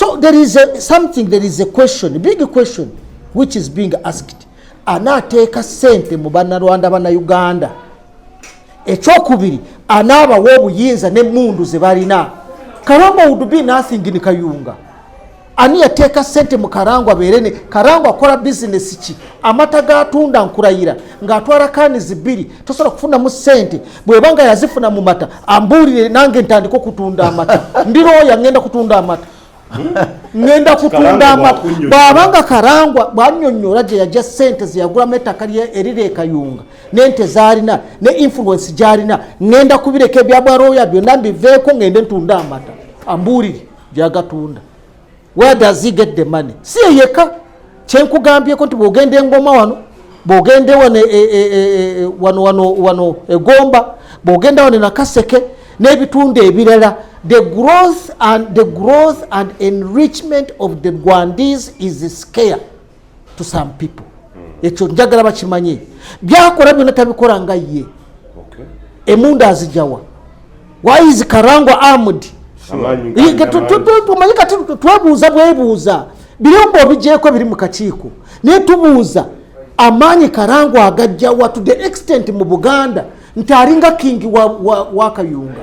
So there is a, something, there is a question, big question which is being asked. Anaateeka ssente mu Bannarwanda, Bannayuganda? Ekyokubiri, anaabawa obuyinza n'emmundu ze balina? Karangwa would be nothing in Kayunga. Ani yateeka ssente mu Karangwa? Abeere ne Karangwa akola bizinesi ki? Amata gatunda, nkurayira ng'atwala kanizi bbiri, tosobola kufunamu ssente. Bweba nga yazifuna mu mata, ambuulire nange ntandika okutunda amata. Ndi looya, ngenda kutunda amata, ngenda kutunda amata. Bw'abanga Karangwa bwanyonyola gye yajja ssente zeyagulamu ettaka eriri ekayunga n'ente zaalina ne influence gyalina, ngenda kubireka ebyabwarooya byonna mbiveeko, ngende ntunda amata. Ambuulire gyagatunda. Where does he get the money? Si yeyeka kyenkugambyeko nti bwogenda engoma wano, bwogende wano wano wano wano egomba, bwogenda wano Nakaseke n'ebitundu ebirala, the growth and enrichment of the Rwandese is scare to some people. Ekyo njagala bakimanye. Byakola byonna tabikola nga ye. Emundu azijawa? Why is Karangwa armed? Tumanyi kati twebuuza bwebuuza birombo obigyeko biri mu kakiiko, naye tubuuza amaanyi Karangwa agajjawa to the extent mu Buganda nti alinga king wa Kayunga.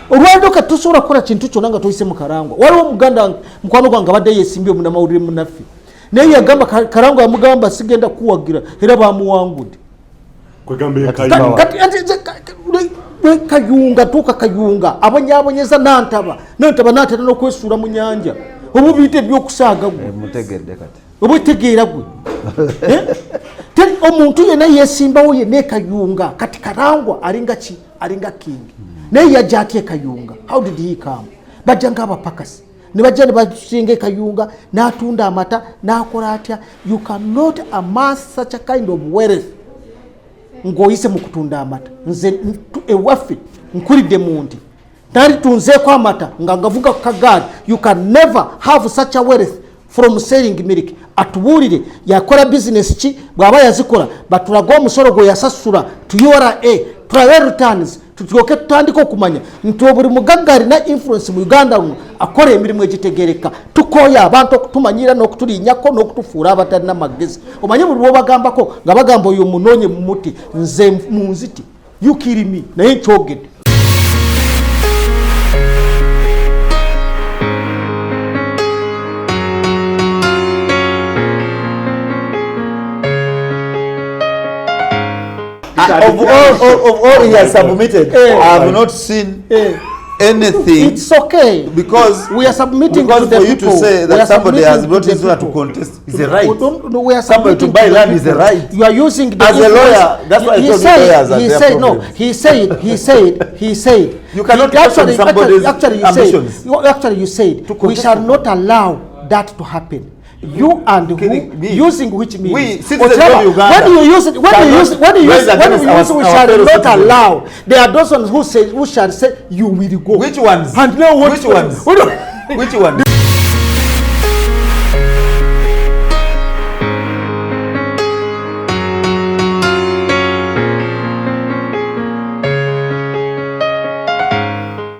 Olwaliro kati tosobola kukola kintu kyonna nga toyise mu Karangwa. Waliwo omuganda mukwano gwange abadde yesimbye, omunamawulire munaffe, naye yagamba Karangwa yamugamba sigenda kuwagira, era bamuwangudde. Kayunga tuuka Kayunga abonyabonyeza Nantaba, Nantaba natera n'okwesuula mu nyanja. Oba biyita ebyokusaaga gwe. Oba otegeera gwe. Omuntu yenna yesimbawo yenna ekayunga. Kati Karangwa alinga ki? Alinga king, naye yajja atya ekayunga? How did he come? Bajja ngaabapakasi ne bajja ne basinga ekayunga, n'atunda amata, n'akola atya? You cannot amass such a kind of wealth ng'oyise mu kutunda amata. Nze ewaffe nkulidde mu nti tali tunzeeko amata nga ngavuga ku kagaali. You can never have such a wealth from selling milk. Atubuulire yakola bizinesi ki. Bw'aba yazikola, batulage omusolo gwe yasasula to URA, tulabe returns, tutyoke tutandike okumanya nti buli mugagga alina influence mu Uganda luno akola emirimu egitegereka. Tukooya abantu okutumanyira n'okutulinyako n'okutufuula abatalina magezi. Omanye buli lwobagambako nga bagamba oyo munoonye mumuti. Nze munziti yukirimi, naye nkyogedde. Of all he has submitted, I have not seen anything. It's okay. Because we are submitting because to the for you people. To say We that are somebody has submitting brought to the his to people. Contest is a right. We don't- no, we are Somebody to submitting buy the land is a people. Right. You are using the As a influence. Lawyer, that's why I He told you said, lawyers are he their said, no, problems. he said. You cannot He question somebody's actually you ambitions. said, you, actually you said, To we contest shall them. Not allow that to happen. You and who Kidding me. using which means? We, citizens Whatever. Of Uganda, When you use it, when you cannot use, when you rise use, when against you use, we our shall fellow not citizens. Allow. There are those ones who say, who shall say, you will go. Which ones? And now what? Which ones? Which one?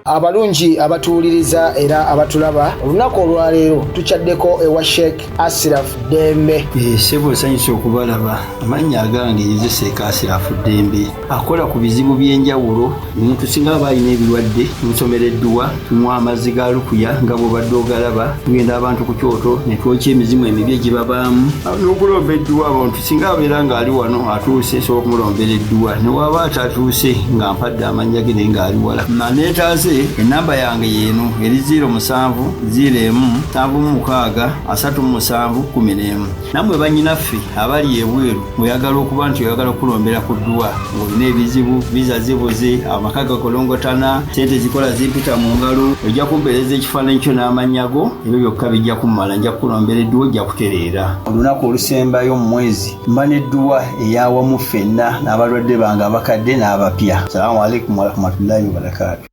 Abalungi abatuwuliriza era abatulaba, olunaku olwaleero tukyaddeko ewa Sheikh Asiraf Ddembe. Ssebo, nsanyusa okubalaba. Amannya agange nze Sheikh Asirafu Ddembe, akola ku bizibu by'enjawulo. Omuntu singa aba alina ebirwadde, tumusomera edduwa, tumuwa amazzi ga lukuya nga bw'obadde ogalaba. Tugenda abantu ku kyoto ne twokya emizimu emibi egibabaamu n'okulomba edduwa. Abantu singa abeera ng'ali wano atuuse, sobola okumulombera edduwa, ne waba atatuuse nga mpadde amannya ge naye ng'ali wala naneetaase. Enamba yange yeeno eri 07 01 76 37 11. Nammwe bannyinaffe abali ebweru, mweyagala okuba nti oyagala okulombera ku dduwa ng'olina ebizibu, visa zibuze, amaka gakolongotana, sente zikola zimpita mu ngalo, ojja kumpeereza ekifaananyi kyo n'amannya go, ebyo byokka bijja kummala, nja kukulombera edduwa, ojja kutereera. Olunaku olusembayo mu mwezi mba n'edduwa eyawamu ffenna n'abalwadde bange abakadde n'abapya. Salaamu alaikum warahmatullahi wabarakaatu.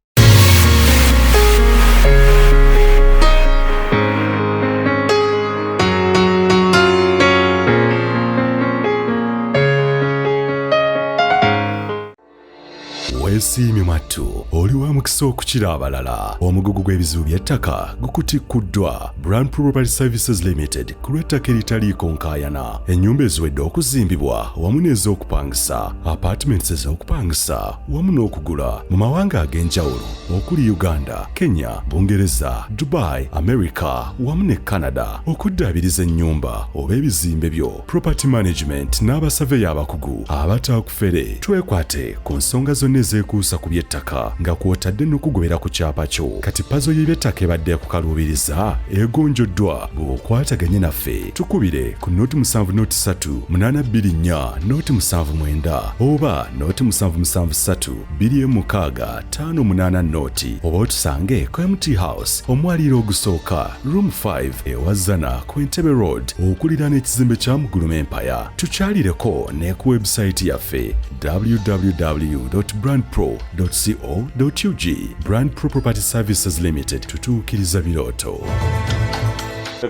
Weesiimye mwattu, oli wa mukisa okukira abalala. Omugugu gw'ebizibu by'ettaka gukutikkuddwa Brand Property Services Limited ku lw'ettaka eritaliiko nkaayana, ennyumba eziwedde okuzimbibwa wamu n'ez'okupangisa, apartments ez'okupangisa wamu n'okugula mu mawanga ag'enjawulo okuli Uganda, Kenya, Bungereza, Dubai, America wamu ne Canada. Okuddaabiriza ennyumba oba ebizimbe byo, property management n'abasaveya abakugu abataakufere. Twekwate ku nsonga zonna ezeekuusa ku by'ettaka nga kw'otadde n'okugobera ku kyapa kyo. Kati puzzle y'eby'ettaka ebadde ekukaluubiriza egonjoddwa bw'okwataganye naffe. Tukubire ku 0 7 0 3 824 079 oba 077 3 26 0 oba otusange ku MT House, omwaliiro ogusooka, room 5, ewazana ku Entebbe Road, okuliraana ekizimbe kya Muguluma Empire. Tukyalireko ne ku website yaffe www.brandpro.co.ug. Brand Pro Property Services Limited, tutuukiriza birooto.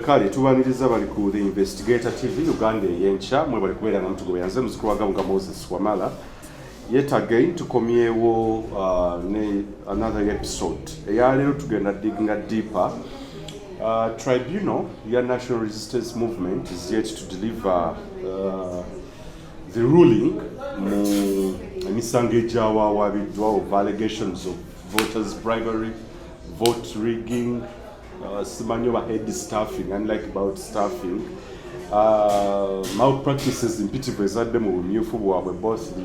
Kale tubaniriza bali ku The Investigator TV Uganda ey'enkya. Mwe bali kubeera nga mutugoberera, nze muzukulu wa Gabunga Moses Wamala. Yet again tukomyewo ne another episode. Eyaleero tugenda digginga deeper. Tribunal ya National Resistance Movement is yet to deliver the ruling mu emisango egyawawabiddwa of allegations of voters bribery, vote rigging, simanyi oba head stuffing, unlike about stuffing, malpractices mpitirivu ezadde mu bumyufu bwabwe, both the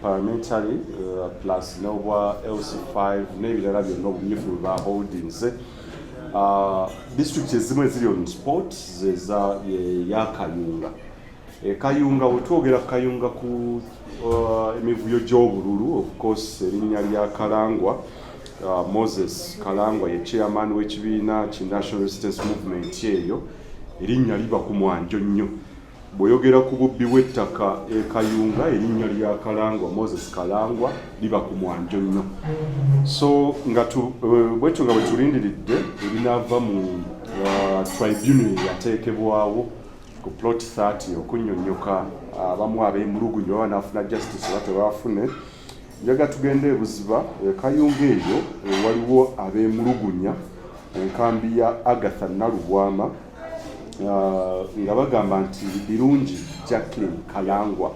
parliamentary plus n'obwa LC5 n'ebirala byonna, obumyufu bwe baholdinze. District ezimu eziri on spot zeza ya Kayunga. E Kayunga, wetwogera Kayunga ku emivuyo gy'obululu, of course erinnya lya Kalangwa, Moses Kalangwa ye chairman w'ekibiina ki National Resistance Movement, eyo erinnya liba ku mwanjo nnyo. Bw'oyogera ku bubbi bw'ettaka e Kayunga, erinnya lya Kalangwa, Moses Kalangwa, liba ku mwanjo nnyo. So nga bwetyo nga bwe tulindiridde ebinaava mu tribunal eyateekebwawo ku plot 30 okunnyonnyoka abamu ab'emulugunyi baba naafuna justice oba tebafune, njaga tugende ebuziba e Kayunga eyo. Waliwo ab'emulugunya enkambi ya Agatha Nalubwama nga bagamba nti Birungi Jacqueline Kalangwa,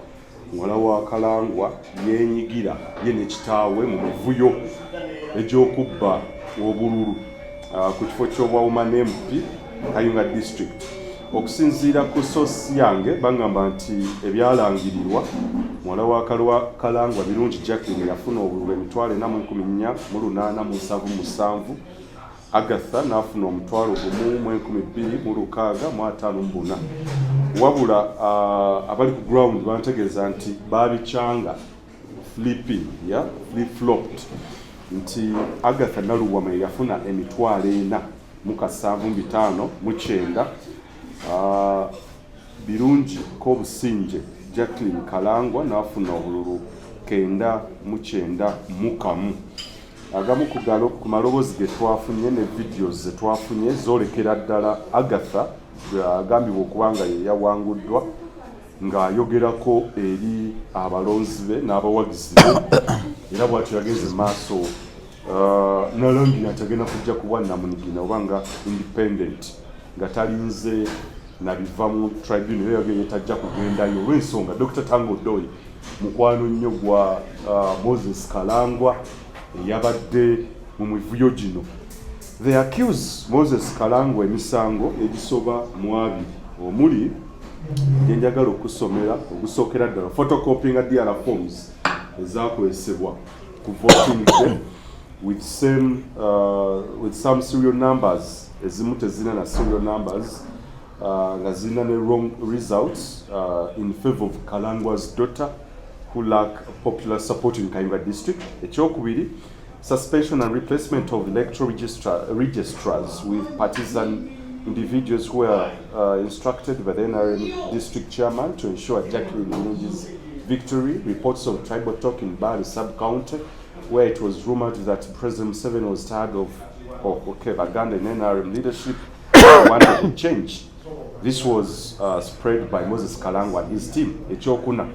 muwala wa Kalangwa, yenyigira ye ne kitaawe mu mivuyo egy'okubba obululu ku kifo ky'obwa Woman MP Kayunga District. Okusinziira ku source yange, bagamba nti ebyalangirirwa, muwala wa Kalangwa Birungi Jacqueline yafuna obululu 4,487,7. Agatha n'afuna 1,2,654. Wabula abali ku ground bantegeeza nti babikyanga flipping, yeah, flip flopped, nti Agatha Naluwama yafuna 475,900, Birungi Kobusinje Jacqueline Kalangwa n'afuna obululu 99 mu kamu. Agamu ku maloboozi ge twafunye ne videos ze twafunye zoolekera ddala Agatha agambibwa okuba nga ye yawanguddwa ng'ayogerako eri abalonzi be n'abawagizi be, era bw'atyo yagenze mu maaso nalangira nti agenda kujja kuba namunigina oba nga independent nga talinze nabiva mu tribunal. Era yagenda tajja kugendayo olw'ensonga Dr Tanga Odoi, mukwano nnyo gwa Moses Kalangwa, eyabadde mu mivuyo gino. They accuse Moses Kalangwa emisango egisoba mu abiri, omuli gyenjagala okusomera ogusookera ddala photocopying DR forms ezakozesebwa ku voting day with some serial numbers, ezimu tezirina na serial numbers, nga zirina ne wrong results in favor of Kalangwa's daughter, who lack popular support in Kayunga District. Ekyokubiri, suspension and replacement of electoral registrars with partisan individuals who were instructed by the NRM district chairman to ensure Jacqueline Birungi's victory. Reports of tribal talk in Bali sub-county, where it was rumored that President Museveni was tired of, oh, okay, Baganda in NRM leadership, wanted a change. This was spread by Moses Kalangwa and his team. Ekyokuna,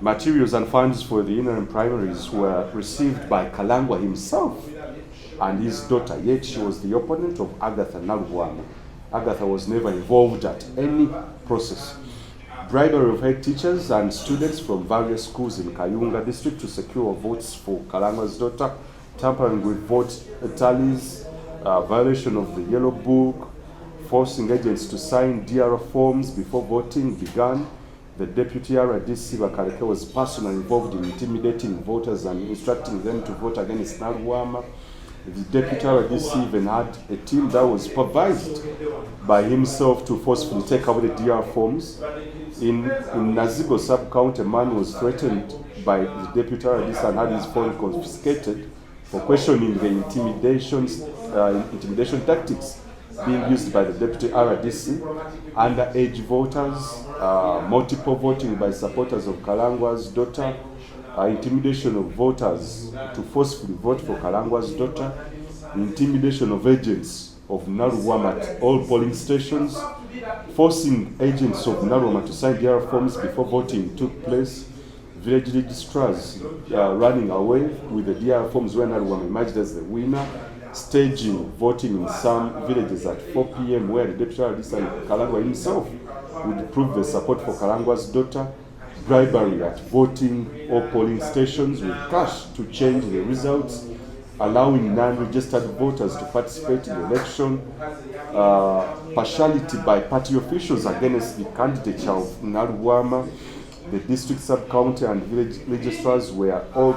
Materials and funds for the NRM primaries were received by Kalangwa himself and his daughter, yet she was the opponent of Agatha Nalubwama. Agatha was never involved at any process. Bribery of head teachers and students from various schools in Kayunga district to secure votes for Kalangwa's daughter, tampering with vote tallies, violation of the yellow book, forcing agents to sign DR forms before voting began. The deputy RDC Bakaleke was personally involved in intimidating voters and instructing them to vote against Nalubwama. The deputy RDC even had a team that was supervised by himself to forcefully take away the DR forms. In Nazigo sub-county, a man was threatened by the deputy RDC and had his phone confiscated for questioning the intimidation tactics being used by the deputy RDC, underage voters, multiple voting by supporters of Kalangwa's daughter, intimidation of voters to forcefully vote for Kalangwa's daughter, intimidation of agents of Nalubwama at all polling stations, forcing agents of Nalubwama to sign their forms before voting took place, village registrars running away with the DR forms when Nalubwama emerged as the winner, staging voting in some villages at 4 p.m. where the deputy RDC and Kalangwa himself would prove the support for Kalangwa's daughter, bribery at voting or polling stations with cash to change the results, allowing non-registered voters to participate in the election, partiality by party officials against the candidature of Nalubwama. The district, sub-county and village registrars were all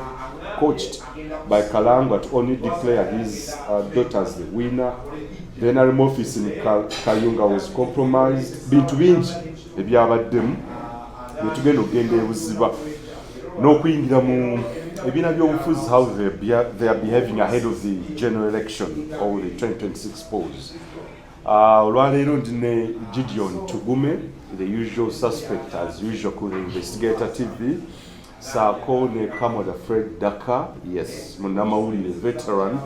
coached by Kalangwa to only declare his daughter as the winner. The NRM office in Kayunga was compromised. Bintu bingi ebyabaddemu netugenda okugenda ebuziba n'okuyingira mu ebibiina by'obufuzi, how they are behaving ahead of the general election or the 2026 polls. Olwaleero ndi ne Gideon Tugume, the usual suspect as usual ku The Investigator TV, saako ne Kamoda Fred Daka, yes, munnamawulire veteran.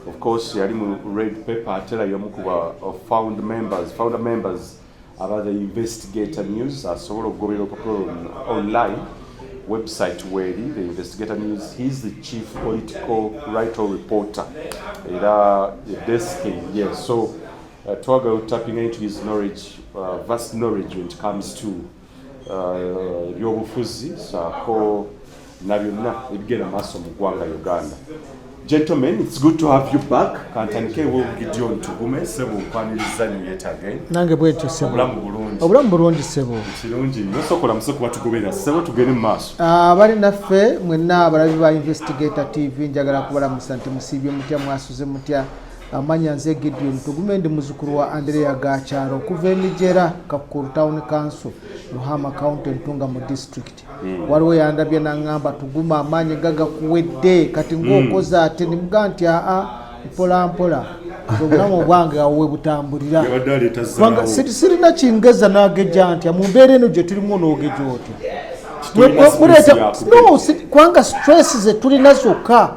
Of course yali mu Red Pepper, ate era y'omu ku ba founder members aba The Investigator News. Asobola okugoberera olupapula online website weeri, The Investigator News. He's the chief political writer, reporter, era desk ye. So twagala tapping into his knowledge, vast knowledge when it comes to ebyobufuzi saako na byonna ebigenda maaso mu ggwanga Uganda. Gentlemen, it's good to have you back. Kantandikewo Gideon Tugume. Sebo, nkwaniriza nnyo yet again. Nange bwetyo, sebo. Obulamu bulungi? Obulamu bulungi, sebo. Kirungi nnyo. Sokola muse kuba tugoberera, sebo, tugende mu maaso. Abali naffe mwenna abalabi ba Investigator TV, njagala kubalamusa nti musiibye mutya, mwasuze mutya? Amanya nze Gideon Tugume, ndi muzukulu wa Andereya Gakyalo okuva Emijera, Kakuru Town Council, Ruhama County, Ntunga mu district. Waliwo yandabye naŋŋamba, "Tuguma, amaanyi gagakuwedde kati ng'okoze ate." Nimugaa nti aa, mpola mpola, nze obulamu bwange awo we butambulira. Yabadde aleeta Kubanga zaawo. Sirina kingeza n'ageja ntya mu mbeera eno gye tulimu, n'ogeja otya? Tulina space yakugeza. No, kubanga stress ze tulina zokka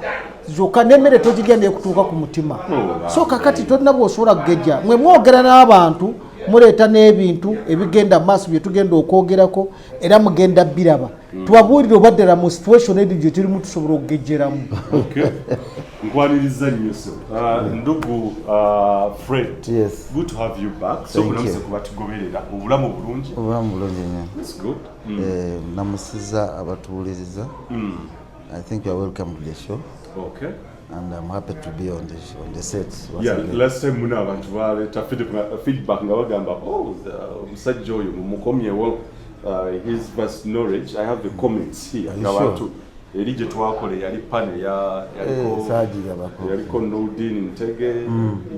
zokka, n'emmere togirya nekutuuka ku mutima. Oh, so kakati tolina bwosobola kugeja. Mwe mwogera n'abantu, muleeta n'ebintu ebigenda mu maaso bye tugenda okwogerako, era mugenda biraba. Tubabuulire oba ddala mu situation eri gye tulimu tusobola okugejeramu. Okay. Nkwaniriza nnyo. So ndugu Fred, Yes. good to have you back. So Thank kulamuse you. kuba tugoberera. Obulamu bulungi? Obulamu bulungi nnyo. That's good. Eh, namusiza abatuwuliriza. I think you are welcome to the show and I'm happy to be on the set once again. Last time muna abantu baleeta feedback nga bagamba, "Oh, omusajja oyo mumukomyewo, his vast knowledge." I have the comments here. Are you Nga sure? abantu eri gye twakola yali panel ya yaliko Eh, saagirabako. yaliko Nordin Ntege.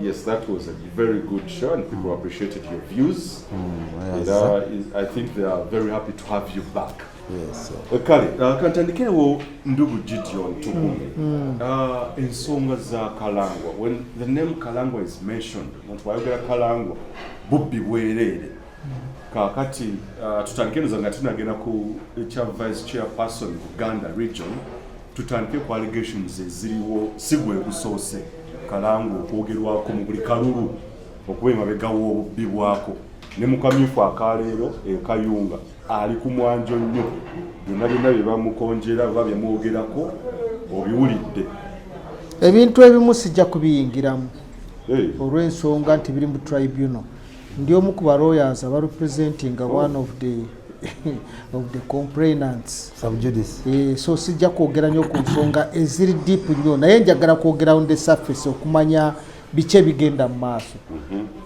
Yes, that was a very good show and people appreciated your views. Era I think they are very happy to have you back. Yes, sir. Kale kantandikirewo ndugu Gideon Tugume. Ensonga za Kalangwa, when the name Kalangwa is mentioned, omuntu wayogera Kalangwa, bubbi bwereere. Kaakati tutandike noza nga tunagenda ku ekya vice chairperson Buganda region, tutandike ku allegations eziriwo. Si gwe gusoose Kalangwa okwogerwako mu buli kalulu okuba emabega w'obubbi bwako. Ne mu kamyufu akaleero ekayunga ali ku mwanjo nnyo, byonna byonna bye bamukonjera oba byemwogerako obiwulidde. Ebintu ebimu sijja kubiyingiramu olw'ensonga nti biri mu tribunal. Ndi omu ku balawyers abarepresentinga one of the complainants. Sub judice. So sijja kwogera nnyo ku nsonga eziri deep nnyo, naye njagala kwogera on the surface okumanya biki ebigenda mu maaso.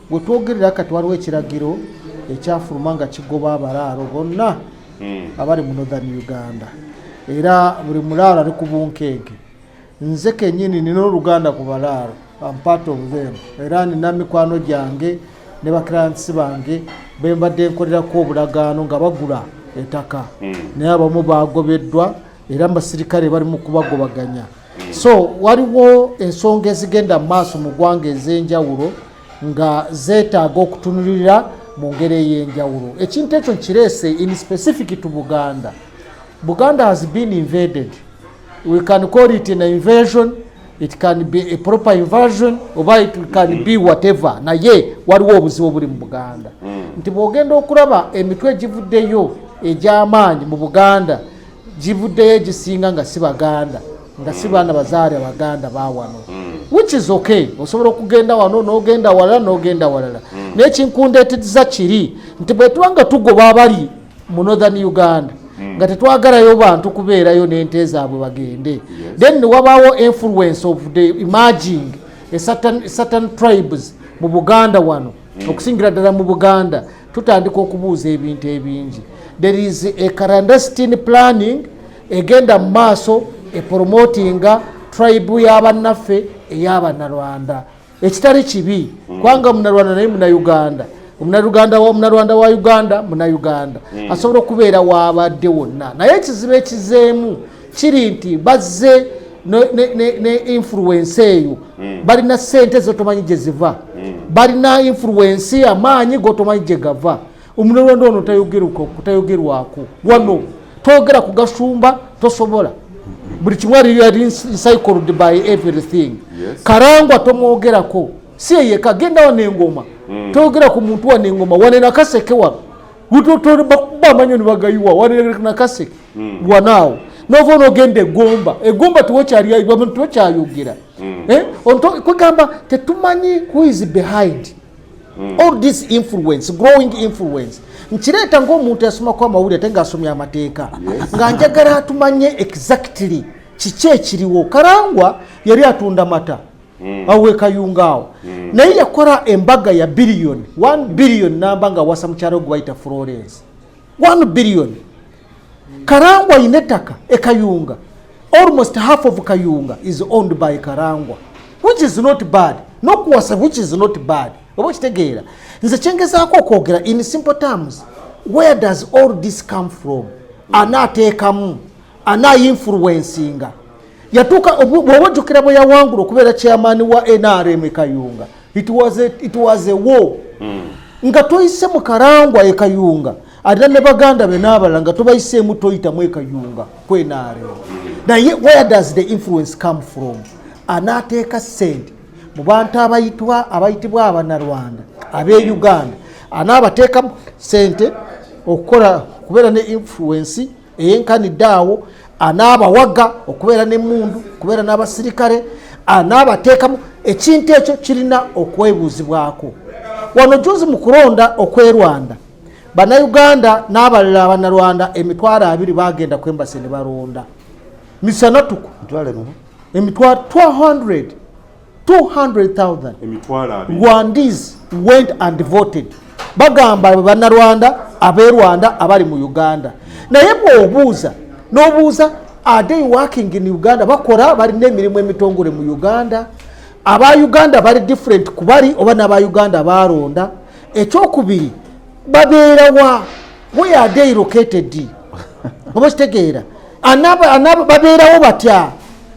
Bwe twogerera kati, waliwo ekiragiro ekyafuluma nga kigoba abalaalo bonna abali mu Northern Uganda, era buli mulaalo ali ku bunkenke. Nze kenyini nina oluganda ku balaalo, am part of them, era nina mikwano gyange ne baclients bange bembadde nkolerako obulagaano nga bagula ettaka, naye abamu bagobeddwa era abasirikale bali mu kubagobaganya. So waliwo ensonga ezigenda mu maaso mu ggwanga ez'enjawulo nga zeetaaga okutunulira mu ngeri ey'enjawulo. Ekintu ekyo nkireese in specific to Buganda. Buganda has been invaded. We can call it an invasion, it can be a proper invasion oba it can be whatever, naye waliwo obuzibu obuli mu Buganda nti bw'ogenda okulaba emitwe egivuddeyo egy'amaanyi mu Buganda, givuddeyo egisinga nga si Baganda, nga si baana bazaale Abaganda bawano, which is okay. Osobola okugenda wano n'ogenda walala n'ogenda walala, naye kinkundeeteza kiri nti bwe tuba nga tugoba abali mu Northern Uganda nga tetwagalayo bantu kubeerayo n'ente zaabwe bagende, then wabaawo influence of the emerging a certain tribes mu Buganda wano, okusingira ddala mu Buganda, tutandika okubuuza ebintu ebingi. There is a clandestine planning egenda mu maaso epromotinga tribe y'abannaffe ey'Abannalwanda, ekitali kibi, kubanga Munalwanda naye Munauganda, Omunaluganda wa Munalwanda wa Uganda, Munauganda asobola okubeera waabadde wonna. Naye ekizibu ekizeemu kiri nti bazze ne influence eyo. Balina sente zotomanyi gye ziva, balina influence, amaanyi gotomanyi gye gava. Omunalwanda ono tayogerwako wano, twogera ku Gashumba, tosobola. Buli kimu ali encircled by everything. Karangwa tomwogerako, si eyeka. Genda wano engoma, toyogera ku muntu wano engoma, wane Nakaseke wano bakuba amanyo nibagayiwa wane Nakaseke wanaawo. Nova onogenda Egomba, Egomba tewakyayogera. Kwegamba tetumanyi who is behind all this influence, growing influence. Nkireeta ngaomuntu yasomako amawulire ate ngaasomye amateeka, nga njagala tumanye exactly kiki ekiriwo. Karangwa yali atunda mata awo ekayunga awo, naye yakola embaga ya biliyoni, 1 billion namba, nga wasa mukyalo gwe bayita Florence, 1 billion. Karangwa ayina ettaka ekayunga. Almost half of Kayunga is owned by Karangwa, which is not bad, nokuwasa, which is not bad, oba okitegeera. Nze kyengezaako okwogera in simple terms, where does all this come from? Anaateekamu, anayinfluencinga yatuuka bw'oba ojjukira bwe yawangula okubeera chairman wa NRM e Kayunga, it was a war nga toyise mu Karangwa e Kayunga, alina ne baganda be n'abalala nga tobayiseemu, toyitamu e Kayunga ku NRM. Naye where does the influence come from? Anaateeka sente mu bantu abayitibwa Abanarwanda ab'e Uganda, anaabateekamu sente okukola okubeera ne influence eyenkanidde awo, anaabawaga okubeera n'emundu, okubeera n'abasirikale, anaabateekamu ekintu ekyo kirina okwebuuzibwako. Wano juzi mu kulonda okw'e Rwanda, Bannayuganda n'abalala Abannarwanda 20,000 bagenda ku embassy ne balonda misanatuku. Mitwalo emeka? Emitwalo 200, 200,000. 20,000. Rwandese went and voted. Bagamba Bannarwanda ab'e Rwanda abali mu Uganda, naye bw'obuuza n'obuuza, are they working in Uganda? Bakola, balina emirimu emitongole mu Uganda? Aba Uganda bali different ku bali oba n'aba Uganda balonda? Ekyokubiri, babeera wa? Where are they located? Oba kitegeera, babeerawo batya?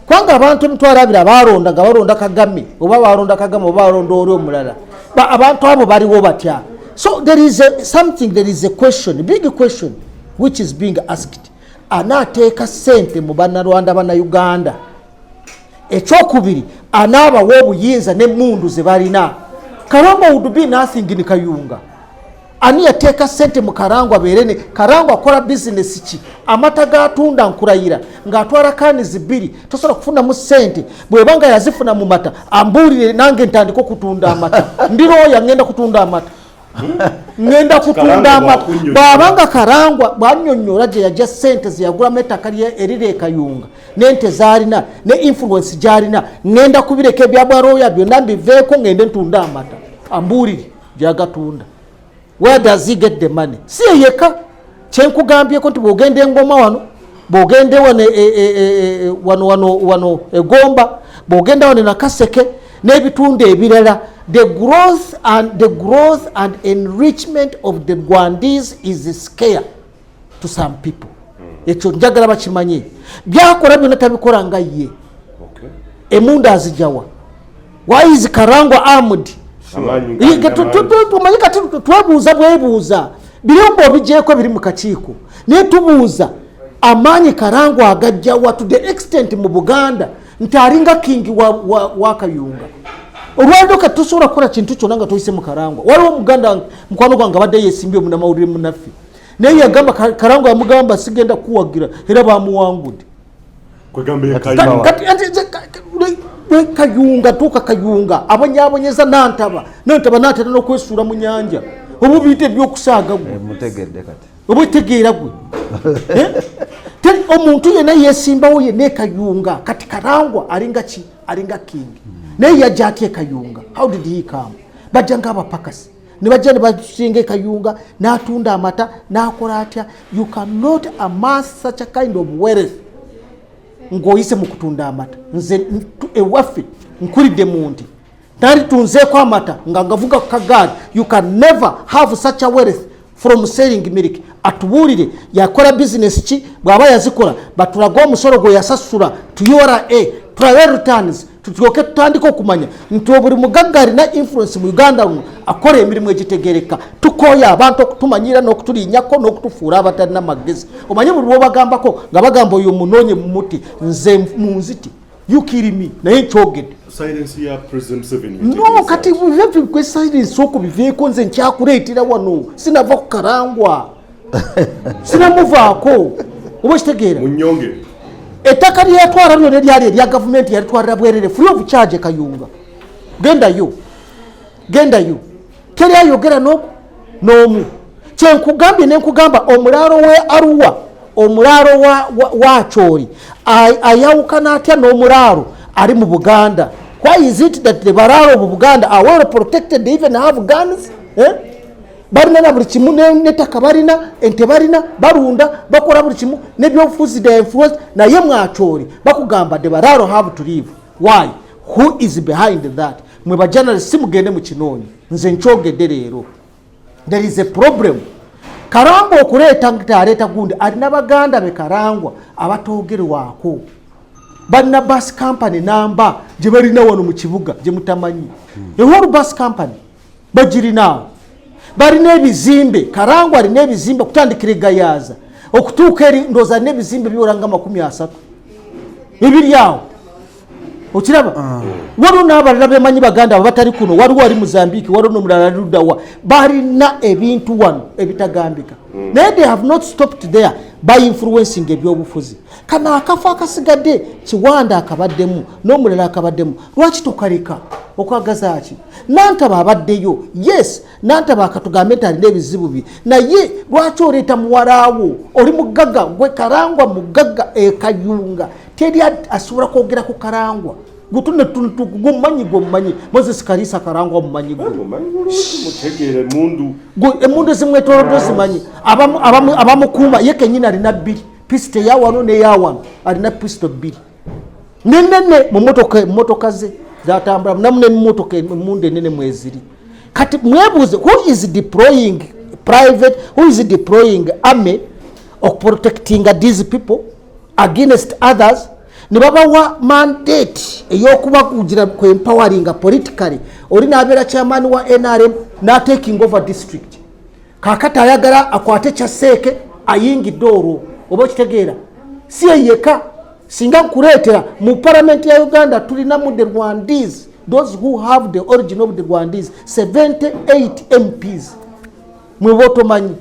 Kubanga abantu 20,000 abalonda nga balonda Kagame oba balonda Kagame oba balonda oli omulala, abantu abo baliwo batya? So there is a, something, there is a question, big question which is being asked. Anaateeka sente mu Bannarwanda Bannayuganda? Ekyokubiri, anaabawa obuyinza n'emundu ze balina? Karangwa would be nothing in Kayunga. Ani yateeka sente mu Karangwa? Beerene Karangwa akola bizinesi ki? Amata gatunda, nkurayira ng'atwala cans 2, tosobola kufunamu sente. Bweba nga yazifuna mu mata, ambuulire nange ntandika okutunda amata. Ndi looya, ngenda kutunda amata, ngenda kutunda amata. Bw'abanga Karangwa bwanyonyola gye yajja sente zeyagulamu ettaka eriri ekayunga n'ente zaalina ne influence gyalina, ngenda kubireka ebyabwarooya byonna mbiveeko, ngende ntunda amata. Ambuulire gyagatunda. Where does he get the money? Si yeyeka. Kyenkugambyeko nti bwogenda engoma wano, bwogende wano wano wano wano egomba, bwogenda wano Nakaseke n'ebitundu ebirala, the growth and enrichment of the Rwandese is scare to some people. Ekyo njagala bakimanye. Byakola byonna tabikola nga ye. Emundu azijawa? Why is Karangwa armed? Tumanyi kati twebuuza bwebuuza birombo obigyeko biri mu kakiiko, naye tubuuza amaanyi Karangwa agajjawa to the extent mu Buganda nti alinga king wa Kayunga. Olwaliro kati tosobola kukola kintu kyonna nga toyise mu Karangwa. Waliwo omuganda mukwano gwange abadde yesimbye, omunamawulire munaffe, naye yagamba Karangwa yamugamba sigenda kuwagira, era bamuwangudde. Kayunga tuuka Kayunga abonyabonyeza Nantaba, Nantaba natera n'okwesuula mu nyanja oba obiyita ebyokusaaga gwe. Oba otegeera gwe. Omuntu yenna yesimbawo yenna ekayunga. Kati Karangwa alinga ki? Alinga king. Naye yajja atya ekayunga? How did he come? Bajja ngaabapakasi ne bajja ne basinga ekayunga, n'atunda amata, n'akola atya? You cannot amass such a kind of wealth ng'oyise mu kutunda amata. Nze ewaffe nkulidde mu nti nali tunzeeko amata nga ngavuga ku kagaali. You can never have such a wealth from selling milk. Atubuulire yakola bizinesi ki. Bw'aba yazikola, batulage omusolo gwe yasasula to URA, tulabe returns, tutyoke tutandike okumanya nti buli mugagga alina influence mu Uganda luno akola emirimu egitegereka. Tukooya abantu okutumanyira n'okutulinyako n'okutufuula abatalina magezi. Omanye buli lwobagambako nga bagamba oyo munoonye mumuti. Nze munziti, you kill me, naye nkyogedde. Silence ya President Museveni. No, kati kwe silence okubiveeko. Nze nkyakuleetera wano, sinava ku Karangwa, sinamuvaako, oba okitegeera? Munyonge. Ettaka lyeyatwala lyona eryali erya gavumenti yalitwalira bwerere, free of charge. Kayunga gendayo, gendayo, teri ayogera n'omu. Kyenkugambye nenkugamba omulaalo we Aruwa, omulaalo wa Acholi ayawukana atya n'omulaalo ali mu Buganda? Why is it that the balaalo mu Buganda are well protected? They even have guns, eh? Balina na buli kimu, nettaka balina, ente balina, balunda, bakola buli kimu nebyobufuzi, the influence. Naye mwacholi bakugamba the balaalo have to live. Why? Who is behind that? Mwe bajournalist simugende mukinoonyi. Nze nkyogedde leero, there is a problem. Karangwa okuleeta nti aleeta gundi, alina baganda be Karangwa abatoogerwako, balina bus company namba gye balina wano mu kibuga gye mutamanyi. Ewolu bus company bagirinaawo, balina ebizimbe. Karangwa alina ebizimbe okutandikira egayaza okutuuka eri, ndowooza alina ebizimbe biwera nga 30 ebiri awo. Okiraba, waliwo n'abalala bemanyi baganda abo batali kuno. Waliwo ali Mozambique, waliwo nomulala ali luddawa. Balina ebintu wano ebitagambika, naye they have not stopped there by influencing ebyobufuzi. Kano akafo akasigadde Kiwanda akabaddemu n'omulala akabaddemu, lwaki tokaleka? Okwagaza ki? Nantaba abaddeyo, yes, Nantaba akatugambe nti alina ebizibu bye, naye lwaki oleeta muwalaawo? Oli mugagga gwe Karangwa, mugagga ekayunga teri asobola kwogera ku Karangwa. Gumanyi, gwe mumanyi Moses Kalisa Karangwa, mumanyi gwe. Mumanyi bulungi, mutegeere emundu. Emundu zimwetolodde ozimanyi. Abamukuuma ye kenyini alina bbiri, pisito eyawano neyawano, alina pisito 2 nenene mumotoka ze zatambula namu nemumotoka emundu enene mweziri. Kati mwebuuze, who is deploying private, who is deploying army okuprotectinga these people against others? Ne babawa mandate ey'okubakugira kwempoweringa politically. Oli n'abeera chairman wa NRM n'ataking over district, kakati ayagala akwate kyaseeke ayingidde olwo, oba okitegeera? Si yeyeka. Singa nkuleetera mu palamenti ya Uganda, tulinamu the Rwandese, those who have the origin of the Rwandese, 78 MPs. Mweba otomanyi,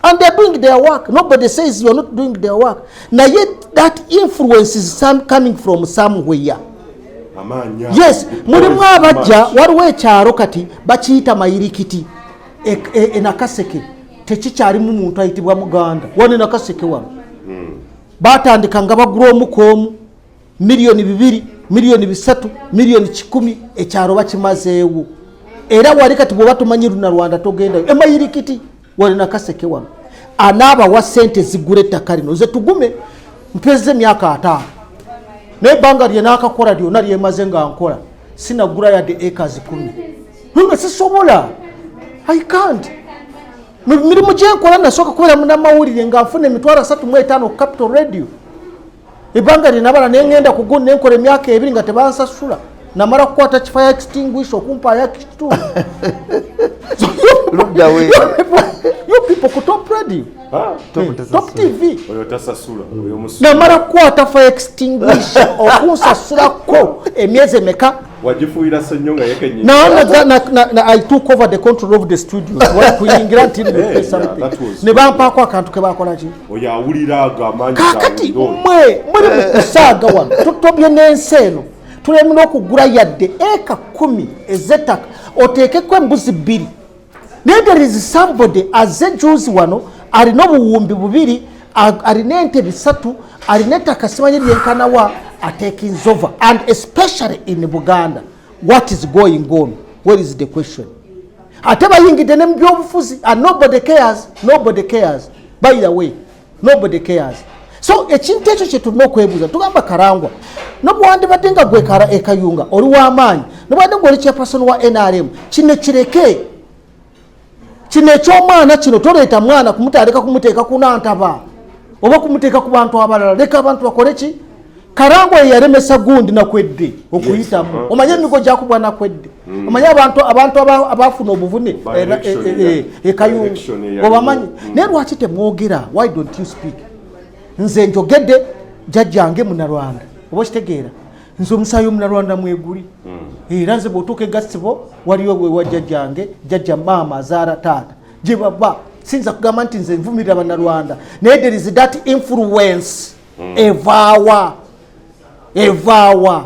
and they're doing their work. Nobody says you're not doing their work, naye that influence is some coming from somewhere. Amaanyi. Yes, mulimu abajja. Waliwo ekyalo kati bakiyita Mayirikiti e Nakaseke. Tekikyalimu muntu ayitibwa Muganda. Wano Nakaseke wano batandika nga bagula omu 2 miliyoni, 3 miliyoni, 100 miliyoni. Ekyalo bakimazeewo. Era wali kati bwoba tomanyi Lunarwanda, togendayo Emayirikiti wali Nakaseke wano. Anaabawa sente zigula ettaka lino? Nze Tugume mpeze emyaka 50, naye ebbanga lye naakakola lyonna lyemaze nga nkola, sinagula yadde acres 10, nga sisobola. I can't. Mu mirimu gyenkola, nasooka kubeera munamawulire nga nfuna 350,000 ku Capital Radio. Ebbanga lyenabala nengenda kugu nenkola emyaka 2 nga tebansasula. Namala kukwata fire extinguisher okumpa yakitundu. Ludda we? You people ku Top Radio. Ah, Top TV. Oyo tasasula, oyo musu. Namala kukwata fire extinguisher okunsasulako emyezi emeka? Wagifuuyira Ssenyonga yekenyini. Na I took over the control of the studios. Kuyingira nti Yeah, that was ne bampaako akantu ke bakola ki. Oyo awulira ago amaanyi. Kaakati gawulira oyo. mmwe muli mu kusaaga wano, tutobye n'ensi eno, tulemera okugula yadde eka 10 ez'ettaka oteekeko embuzi 2. Naye there is somebody aze juzi wano alina obuwumbi 2, alina ente 300, alina ettaka simanyi lyenkanawa, ataking over. And especially in Buganda, what is going on? Where is the question? Ate bayingidde ne mu byobufuzi and nobody cares, nobody cares. By the way, nobody cares. So ekintu ekyo kyetulina okwebuuza, tugamba Karangwa, nobwandibadde nga gwe ekayunga oli w'amaanyi, nobwadde nga oli chairperson wa NRM, kino kireke. Kino ekyomwana kino, toleeta mwana kumutandika kumuteeka kunantaba oba kumuteeka ku bantu abalala. Leka abantu bakole ki. Karangwa ye yalemesa gundi Nakwedde okuyitamu. Omanye emigo gyakubwa Nakwedde. Omanye abantu abafuna obuvune By election ekayunga election eyaliwo. Obamanyi. Naye lwaki temwogera? Why don't you speak? Nze njogedde, jjajjange Munarwanda, oba okitegeera? Nze omusaayi Omunarwanda mweguli. Era nze bw'otuuka egasibo waliyo bwe wa jjajjange, jjajja maama azaala taata, gye baba. Siyinza kugamba nti nze nvumirira Bannarwanda, naye there is that influence. Evaawa? Evaawa?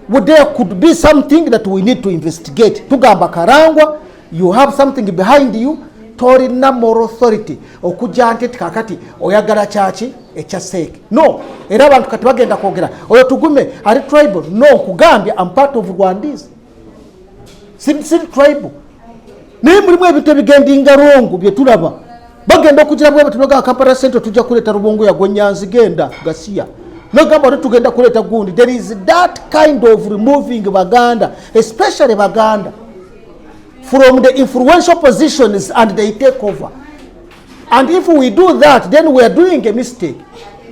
Well, there could be something that we need to investigate. Tugamba Karangwa, you have something behind you. Tolina moral authority okujja nti kakati oyagala kyaki ekya seeke. No, era abantu kati bagenda kwogera oyo Tugume ali tribal. No, nkugambye, am part of Rwandese, siri tribal, naye mulimu ebintu ebigendinga wrong byetulaba. Bagenda okugira bwe batuloga Kampala Central, tujja kuleeta Rubongoya gwenyanzi, genda gasiya nogamba ate tugenda kuleeta gundi. There is that kind of removing Baganda, especially Baganda, from the influential positions, and they take over. And if we do that, then we are doing a mistake,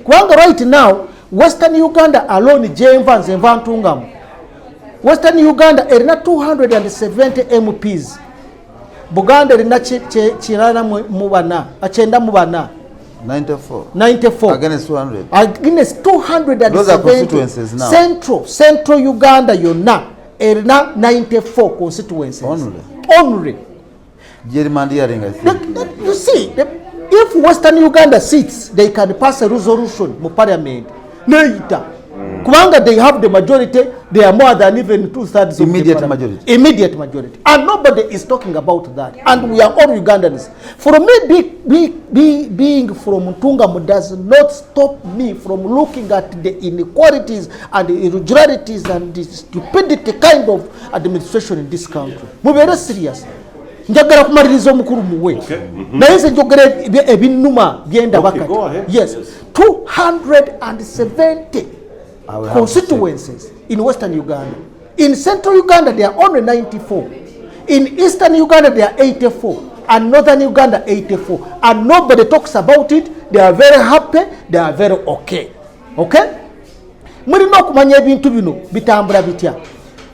kubanga right now Western Uganda alone, gyenva nze, nva Ntungamu, Western Uganda erina 270 MPs. Buganda erina 94, 94. 94. 94. Against 200. Against 270. Those are constituencies now. Central Uganda yonna erina 94 constituencies. Only. Only. Gerrymandering, I think. You see, if Western Uganda sits, they can pass a resolution mu parliament neyita, kubanga they have the majority. They are more than even two thirds of the Immediate parliament. Majority. Immediate majority, and nobody is talking about that. And we are all Ugandans. For me, being from Ntungamu does not stop me from looking at the inequalities and the irregularities and the stupidity kind of administration in this country. Mubeere serious. Njagala kumaliriza omukulu muwe, naye nze njogera ebinnuma byendaba. Okay, Kati go ahead. yes, Yes. 270 I will have to constituencies in Western Uganda. In Central Uganda, there are only 94. In Eastern Uganda, there are 84. And Northern Uganda, 84. And nobody talks about it. They are very happy. They are very okay. Okay? Mulina okumanya ebintu bino bitambula bitya.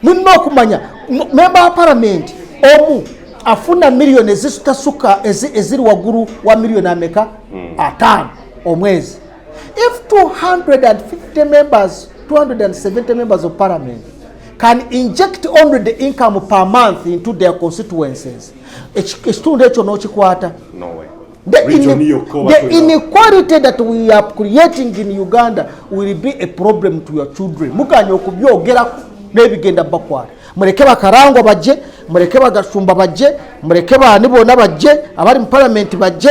Mulina okumanya member wa parliament omu afuna miliyoni ezitasuka eziri waggulu wa miliyoni ameka? 50 omwezi. If 250 members, 270 members of parliament can inject only the income per month into their constituencies. Ekitundu ekyo n'okikwata. No way. The, Region yokka oba the inequality that we are creating in Uganda will be a problem to your children. Muganya okubyogerako n'ebigenda bakwata. Muleke bakarangwa bajje, muleke bagasumba bajje, muleke baani bonna bajje, abali mu parliament bajje,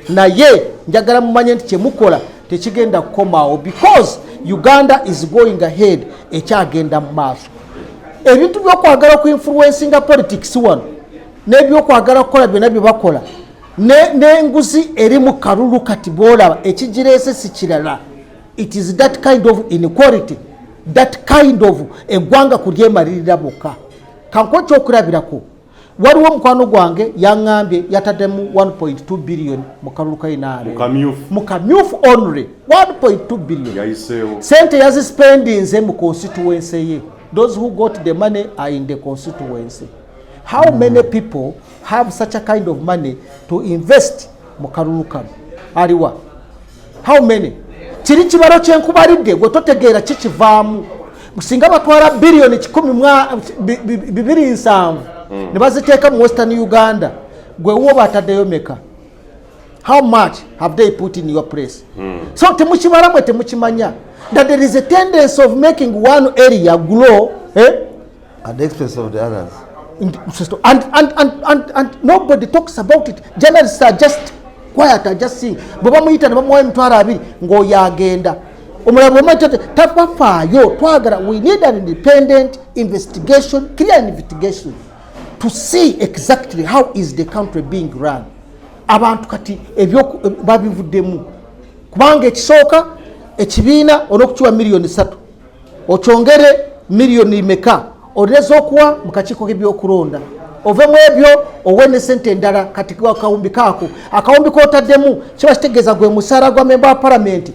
naye njagala mumanye nti kyemukola tekigenda kukomaawo because Uganda is going ahead, ekyagenda mu maaso. Ebintu byokwagala okuinfluencinga politics wano n'ebyokwagala kukola byonna bye bakola n'enguzi eri mu kalulu kati bwolaba ekigireese si kirala. It is that kind of inequality, that kind of eggwanga kulyemalirira bokka. Kankuwa ekyokulabirako, waliwo omukwano gwange yaŋŋambye yataddemu 1.2 billion mu kalulu ka NRM. Mu kamyufu. Mu kamyufu only 1.2 billion. Yayiseewo. Sente yazispendinze mu constituency ye. Those who got the money are in the constituency. How many people have such a kind of money to invest mu kalulu kano? Aliwa? How many? Kiri kibalo kyenkubalidde gwe totegeera kikivaamu. Singa batwala biliyoni kikumi bibiri nsanvu ne baziteeka mu Western Uganda, gwe wo bataddeyo meka? How much have they put in your place? So temukibala mwe, temukimanya that there is a tendency of making one area grow, eh? At the expense of the others. And nobody talks about it. Journalists are just quiet, are just seeing. Bwe bamuyita ne bamuwa 200,000 ng'oyo agenda, omulala bwemuyita tabafaayo. Twagala, we need an independent investigation, clear investigation to see exactly how is the country being run. Abantu kati ebyo babivuddemu kubanga ekisooka ekibiina olwokukiwa miliyoni 3, okyongere miliyoni meka olina okuwa mu kakiiko k'ebyokulonda, ove mu ebyo owe ne sente endala. Kati akawumbi kaako, akawumbi kotaddemu kiba kitegeeza gwe musaala gwa memba wa palamenti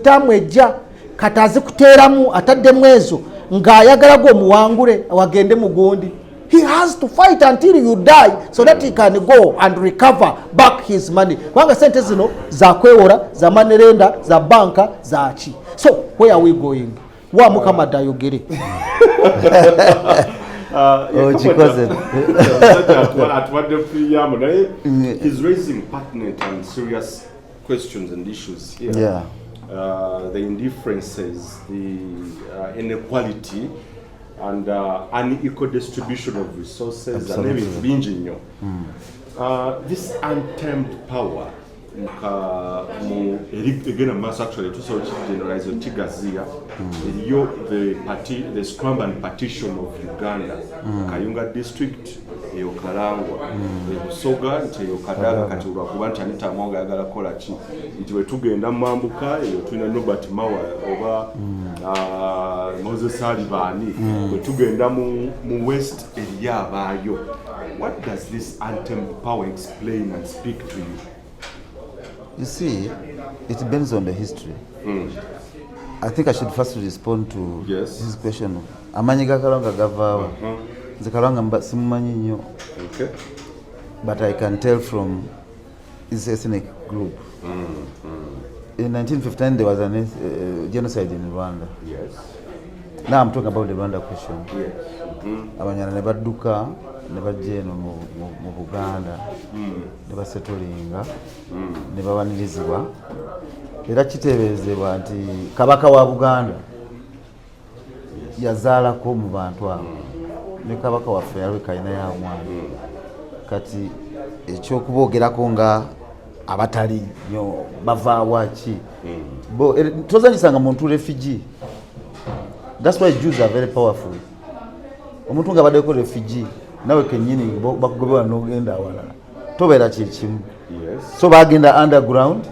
taamu ejja. Kati azikuteeramu ataddemu ezo ng'ayagala gwe omuwangule wagende mugundi. He has to fight until you die so that he can go and recover back his money, kubanga sente zino zakwewora, za money lender, za banka, zaki. So where are we going? Wa Mukama dayogere. Okikoze. Atuwadde preamble, naye he's raising pertinent and serious questions and issues here. The indifferences, the inequality and unequal distribution of resources and ebintu bingi nnyo. This untamed power mu eri egenda mu maaso, actually tusobola kigeneralize, kigaziya eriyo the scramble and partition of Uganda. Kayunga district eyo Kalangwa, e Busoga nti eyo Kadaga. Kati olwakuba nti Anita Among ayagala kukola ki, nti bwe tugenda mu mambuka eyo tulina Norbert Mao oba Moses Alibaani, bwe tugenda mu west eriyo abaayo. What does this untamed power explain and speak to you? You see, it depends on the history. I think I should first respond to his question. Amanyi ga Kalwanga gavaawa? Nze Kalwanga simumanyi nnyo, but I can tell from his ethnic group. In 1959 there was a genocide in Rwanda. Now I'm talking about the Rwanda question. Abanyarwanda ne badduka ne bajja eno mu Buganda ne basettlinga ne babanirizibwa, era kiteeberezebwa nti kabaka wa Buganda yazaalako mu bantu abo, ne kabaka waffe yalweka alinayo omwana. Kati ekyokuboogerako nga abatali nyo bavaawa ki bo, tozanyisanga muntu refugee. That's why Jews are very powerful. Omuntu nga abaddeko refugee, nawe kenyini bakugobewa n'ogenda awalala, tobeera kyekimu. So bagenda underground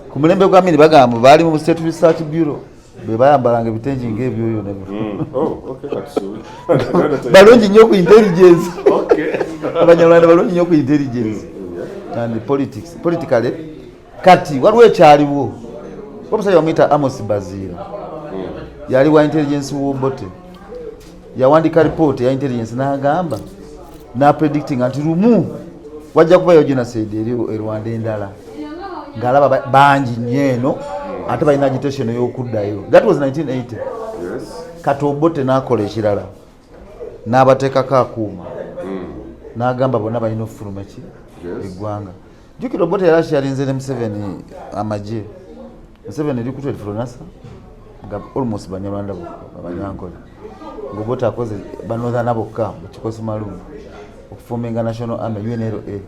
ku mulembe gwa Amini, bagamba baali mu State Research Bureau, be bayambalanga ebitengi ngaebyoyo. Oh, okay. Katusuubire. Balungi nnyo ku intelligence. Abanyarwanda balungi nnyo ku intelligence and politics, politically. Kati waliwo ekyaliwo, omusajja bamuyita Amos Bazira, yali wa intelligence w'Obote, yawandika report ya intelligence n'agamba napredictinga nti lumu wajja kubayo genocide eri e Rwanda endala, ng'alaba bangi nnyo eno ate balina agitation ey'okuddayo. That was 1980. Kati Obote n'akola ekirala, n'abateekako akuuma, n'agamba bonna balina okufuluma ki? Eggwanga. Jjukira Obote yali akyalinze ne Museveni amagye. Museveni recruited FRONASA nga almost Banyarwanda bokka, Abanyankole, nga Obote akoze Banorthern bokka mu kikosi malumu okuforminga National Army, UNLA.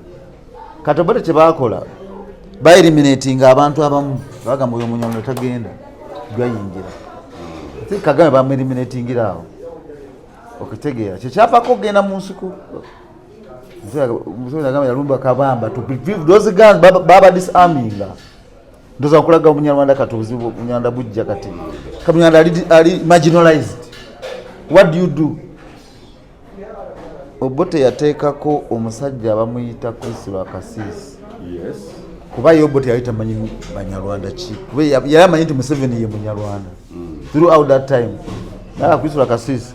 Kati Obote kyebakola, baeliminatinga abantu abamu, bagamba oyo Omunyarwanda tagenda gayingira. I think Kagame bamueliminatingira awo, okitegeera? Kyekyavaako okugenda mu nsiko. Museveni agamba yalumba Kabamba to retrieve those guns, baba disarminga. Ndoza nkulaga Omunyarwanda. Kati obuzibu Omunyarwanda bujja kati Kamunyarwanda ali marginalized. What do you do? Obote yateekako omusajja bamuyita Chris Lwakasiisi. Kuba ye Obote yali tamanyi Banyarwanda ki, kuba yali amanyi nti Museveni ye Munyarwanda throughout that time. Naye Chris Lwakasiisi,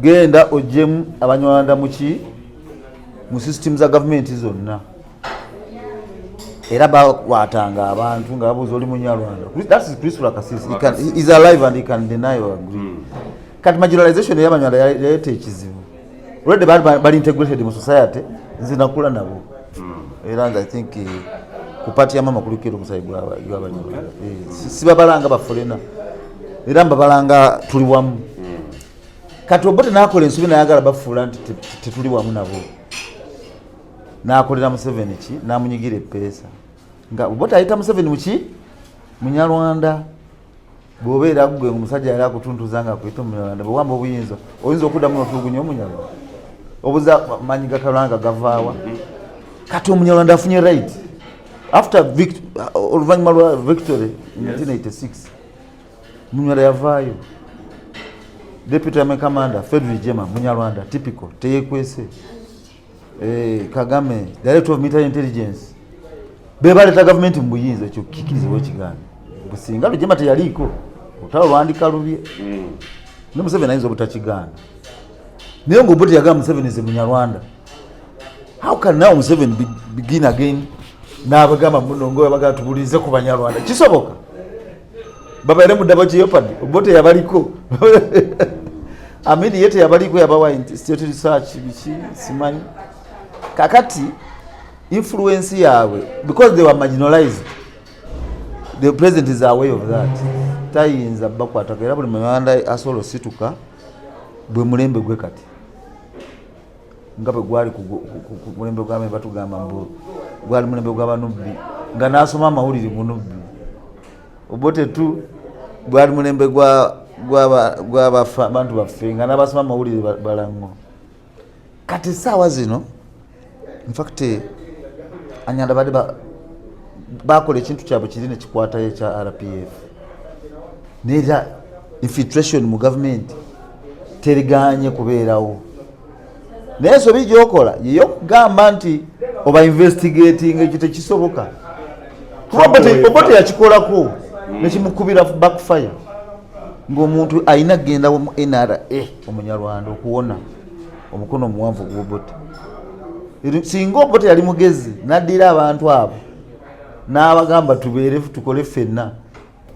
genda ogyemu Abanyarwanda muki, mu system za gavumenti zonna. Era bakwatanga abantu nga babuuza, "Oli Munyarwanda?" That is Chris Lwakasiisi. He is alive and he can deny or agree. Kati marginalization ey'Abanyarwanda yaleeta ekizibu. Already bali integrated mu society. Nze nakula nabo, era nze I think ku part ya mama kuliko era omusayi gw'Abanyarwanda. Sibabalanga baforeigner, era mbabalanga tuli wamu. Kati Obote nakola ensobi, nayagala bafuula nti tetuli wamu nabo. Nakolera Museveni ki? Namunyigira epeesa nga Obote ayita Museveni muki? Munyarwanda. Bwobeera gwe omusajja yali akutuntuza nga akuyita Omunyarwanda, bwewamba obuyinza oyinza okuddamu notulugunya Omunyarwanda? Obuza manyi gakalanga gavaawa? Kati Omunyarwanda afunye right after oluvannyuma lwa victory in 1986. Munyarwanda yavaayo, deputy army commander Fred Rwigyema, Munyarwanda typical, teyekwese. Kagame, director of military intelligence, bebaleta gavumenti mu buyinza. Ekyo kikirizibwa ekigaana? Businga Rwigyema teyaliiko, olutalo lwandika lubye ne Museveni ayinza obutakigaana. Naye nga Obote yagamba Museveni ze Munyarwanda, how can now Museveni begin again n'abagamba muno nga bagamba tubulize ku Banyarwanda? Kisoboka babaire mu double jeopardy? Obote yabaliko, Amini ye teyabaliko, yabawa state research biki simanyi. Kakati influence yaabwe, because they were marginalized, the president is aware of that, tayinza bakwatako. Era buli Munyarwanda asobola osituka bwe mulembe gwe kati nga bwe gwali ku mulembe gwame, batugamba mbu gwali mulembe gw'Abanubbi, nga n'asoma amawulire Munubbi. Obote tu gwali mulembe gw'abantu baffe, nga n'abasoma amawulire balango. Kati essaawa zino, infact, Anyanda badde bakola ekintu kyabwe kiri nekikwatayo ekya RPF, neera infiltration mu gavumenti teriganye kubeerawo. Naye ensobi gyokola yeyokugamba nti oba investigating, ekyo tekisoboka, kuba Obote yakikolako nekimukubira backfire, ng'omuntu alina kugenda mu NRA Omunyarwanda okuwona omukono omuwanvu gw'Obote. Singa Obote yali mugezi, naddira abantu abo n'abagamba tubeere tukole ffenna,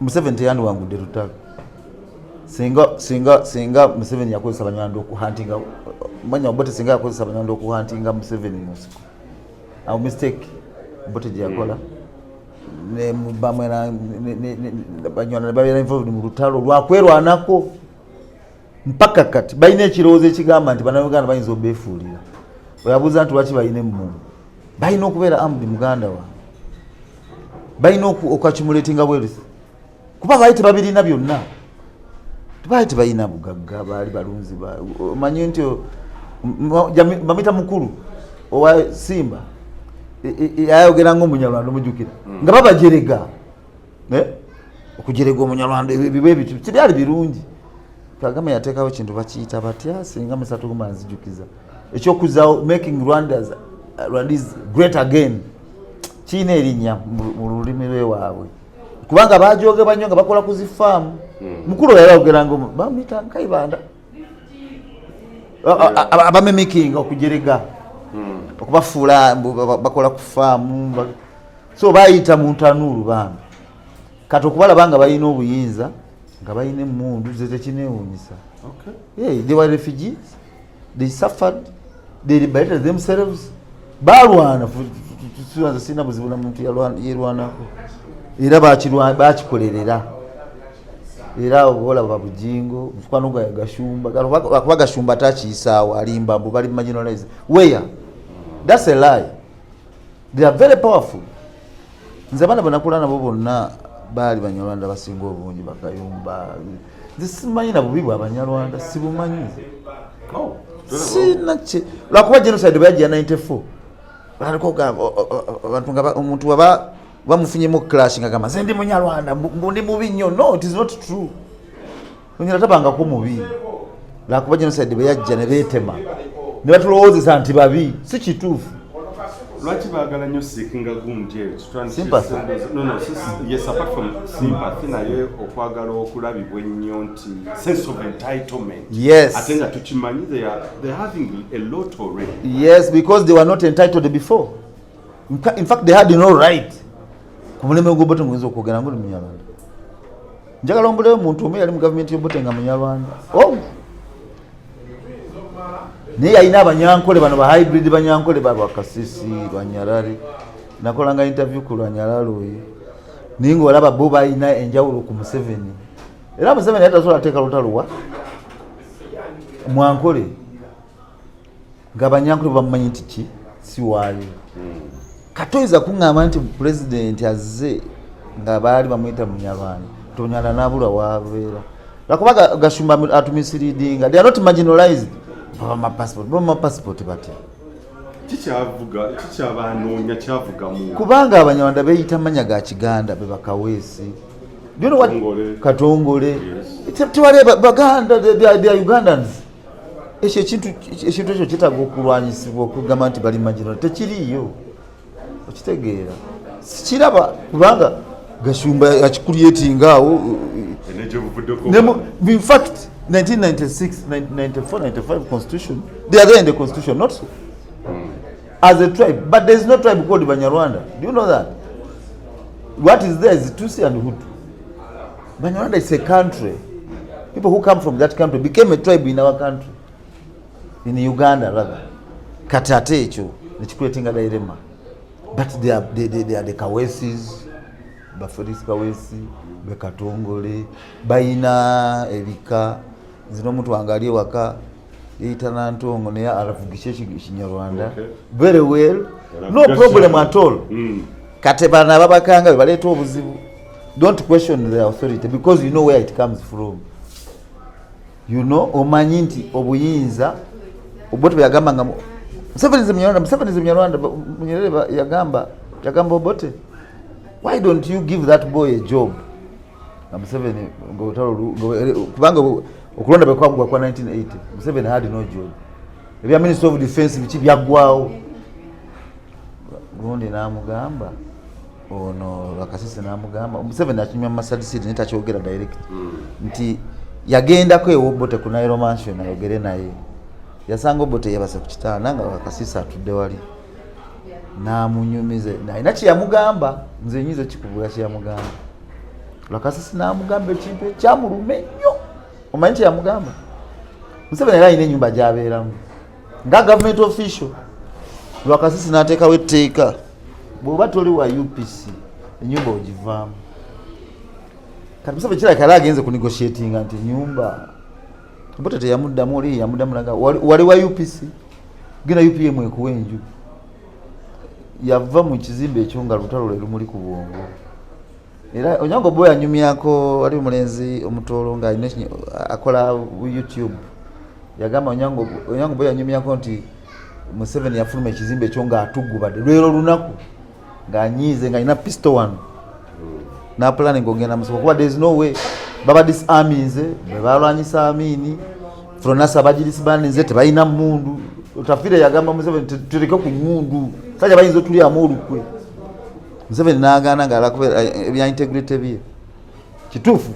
Museveni teyandiwangudde lutalo. Singa Museveni yakozesa Abanyarwanda okuhuntinga, manya Obote singa yakozesa Abanyarwanda okuhuntinga Museveni mu nsiko, awo mistake Obote gye yakola Banyarwanda ne babeera involved mu lutalo lwakwerwanako. Mpaka kati balina ekirowoozo ekigamba nti Bannayuganda bayinza obeefuulira. Oyabuuza nti lwaki balina emmundu? Balina okubeera armed, muganda wange, balina okuaccumulatinga wealth, kuba baali tebabirina byonna, tebaali tebalina bugagga, baali balunzi. Omanyi nti bamuyita mukulu owa Simba, ayogera nga Omunyarwanda, omujjukira nga babajerega. Eh? Okujerega Omunyarwanda ebiba ebityo tebyali birungi. Kagame yateekawo ekintu bakiyita batya? Singa misatuguma nzijukiza, ekyokuzaawo making Rwandese great again, kiina erinnya mu lulimi lwewaabwe, kubanga bajogebwa nnyo nga bakola ku zifaamu. Mukulu oyo yayogeranga, bamuyita Nkayibanda, abamimikinga okujerega, okubafuula mbu bakola ku faamu. So bayita mu ntanuulu bambi. Kati okubalaba nga balina obuyinza Nga balina emundu ze tekinewuunyisa. Yeah, they were refugees, they suffered, they liberated themselves, balwana. Nze sirina buzibu na muntu yerwanako, era bakikolerera. Era olaba Bujingo, mukwano gwange Gashumba, kuba Gashumba takiyisaawo, alimba mbu bali marginalized. Where? That's a lie. They are very powerful. Nze abaana bwenakula nabo bonna baali Banyarwanda, basinga obungi Bakayumba. Nze simanyi na bubi bwabanyarwanda, sibumanyi. Oh, Sinaki, lwakuba genocide bwe yajja 94, batandika okugamba abantu nga omuntu waba bamufunyemu clash nga gamba, "Nze ndi Munyarwanda, mbu ndi mubi nnyo." No, it is not true. Onyera tabangako mubi, lwakuba genocide bwe yajja ne beetema ne batulowoozesa nti babi. Si kituufu. Lwaki baagala nnyo seekinga gundi eyo? Sympathy. No, yes, apart from sympathy, naye okwagala okulabibwa ennyo nti sense of entitlement. Ate nga tukimanyi they are having a lot already. Yes, because they were not entitled before. In fact, they had no right. Ku mulembe gw'Obote nguyinza okwogera ngoli Munyarwanda. Njagala ombuleyo omuntu omu yali mu gavumenti y'Obote nga Munyarwanda. Oh! Naye yalina Abanyankole bano ba hybrid Banyankole ba Bakasisi, Lwanyarare. Nakolanga interview ku Lwanyarare oyo. Naye ng'olaba bo balina enjawulo ku Museveni. Era Museveni yali tasobola teeka lutalo wa Mwankole, nga Abanyankole bamumanyi nti ki si waayo. Kati oyinza kuŋŋamba nti pulezidenti azze nga baali bamuyita Munyarwanda, tonyala n'abulwa wabeera, lwakuba Gashumba atumisleadinga. They are not marginalized. Baba passport, baba passport batya? Kikyavuga, kikyabanoonya, kyavuga mu Kubanga Abanyarwanda beeyita manya ga Kiganda, be Bakaweesi. Do you know what? Katongole. Katongole. Yes. Tewali Baganda, they are Ugandans. Ekyo ekintu ekyo kyetaaga okulwanyisibwa. Okugamba nti bali marginal tekiriiyo, okitegeera? Sikiraba, kubanga Gashumba akicreatinga awo. Negyebuvuddeko. In fact, 1996, 94, 95 constitution, they are there in the constitution, not so as a tribe, but there is no tribe called Banyarwanda. Do you know that? What is there is Tutsi and Hutu. Banyarwanda is a country. People who come from that country became a tribe in our country, in Uganda rather. Kati ate ekyo nekicreatinga dilemma, but they are the Kawesis, Bafelix Kawesi, Bekatongole, bayina ebika. Nzina omuntu wange ali ewaka yeyita Nantongo, naye alavugisha Ekinyarwanda very well, no problem at all. Kati bano ababakanga be baleeta obuzibu. Don't question the authority, because you know where it comes from. You know, omanyi nti obuyinza, Obote bwe yagamba nga Museveni is Munyarwanda, Museveni is Munyarwanda, Nyerere yagamba Obote, "Why don't you give that boy a job?" Nga Museveni nga olutalo kubanga okulonda bwe kwagwa kwa 1980, Museveni had no job. Ebya minister of defense biki byaggwawo. Gundi n'amugamba, ono Lwakasisi n'amugamba, Museveni akinywa mu masadisiri naye takyogera direct, nti yagendako ewa Obote ku Nile Mansion ayogere naye. Yasanga Obote yebase ku kitanda nga Lwakasisi atudde wali, n'amunyumiza, alina kyeyamugamba. Nze nyinza okikubula kyeyamugamba. Lwakasisi n'amugamba ekintu ekyamuluma ennyo. Omanyi kyeyamugamba? Museveni era alina ennyumba gy'abeeramu nga government official. Lwakasisi n'ateekawo etteeka, bw'oba toli wa UPC ennyumba ogivaamu. Kati Museveni kirabika yali agenze ku negotiatinga nti ennyumba, Obote teyamuddamu. Oli yamuddamu naga, "Wali wa UPC, genda UPM ekuwa enju." Yava mu kizimbe ekyo nga lutalo lwe lumuli ku bwongo. Era Onyango Boy anyumyako, wali omulenzi omutoolo nga alina akola YouTube, yagamba Onyango Boy anyumyako nti Museveni yafuluma ekizimbe ekyo ng'atugubadde lwero lunaku, ng'anyiize, ng'alina pistol wano naplanning ogenda musoko, kuba there is no way baba disarminze bwe balwanyisa Amini. FRONASA bagidisbandinze, tebalina mundu. Otafire yagamba Museveni, "Tuleke ku mundu, sajja bayinza otulyamu olukwe." Museveni n'agaana nga alakuba ebya integrity bye. Kituufu,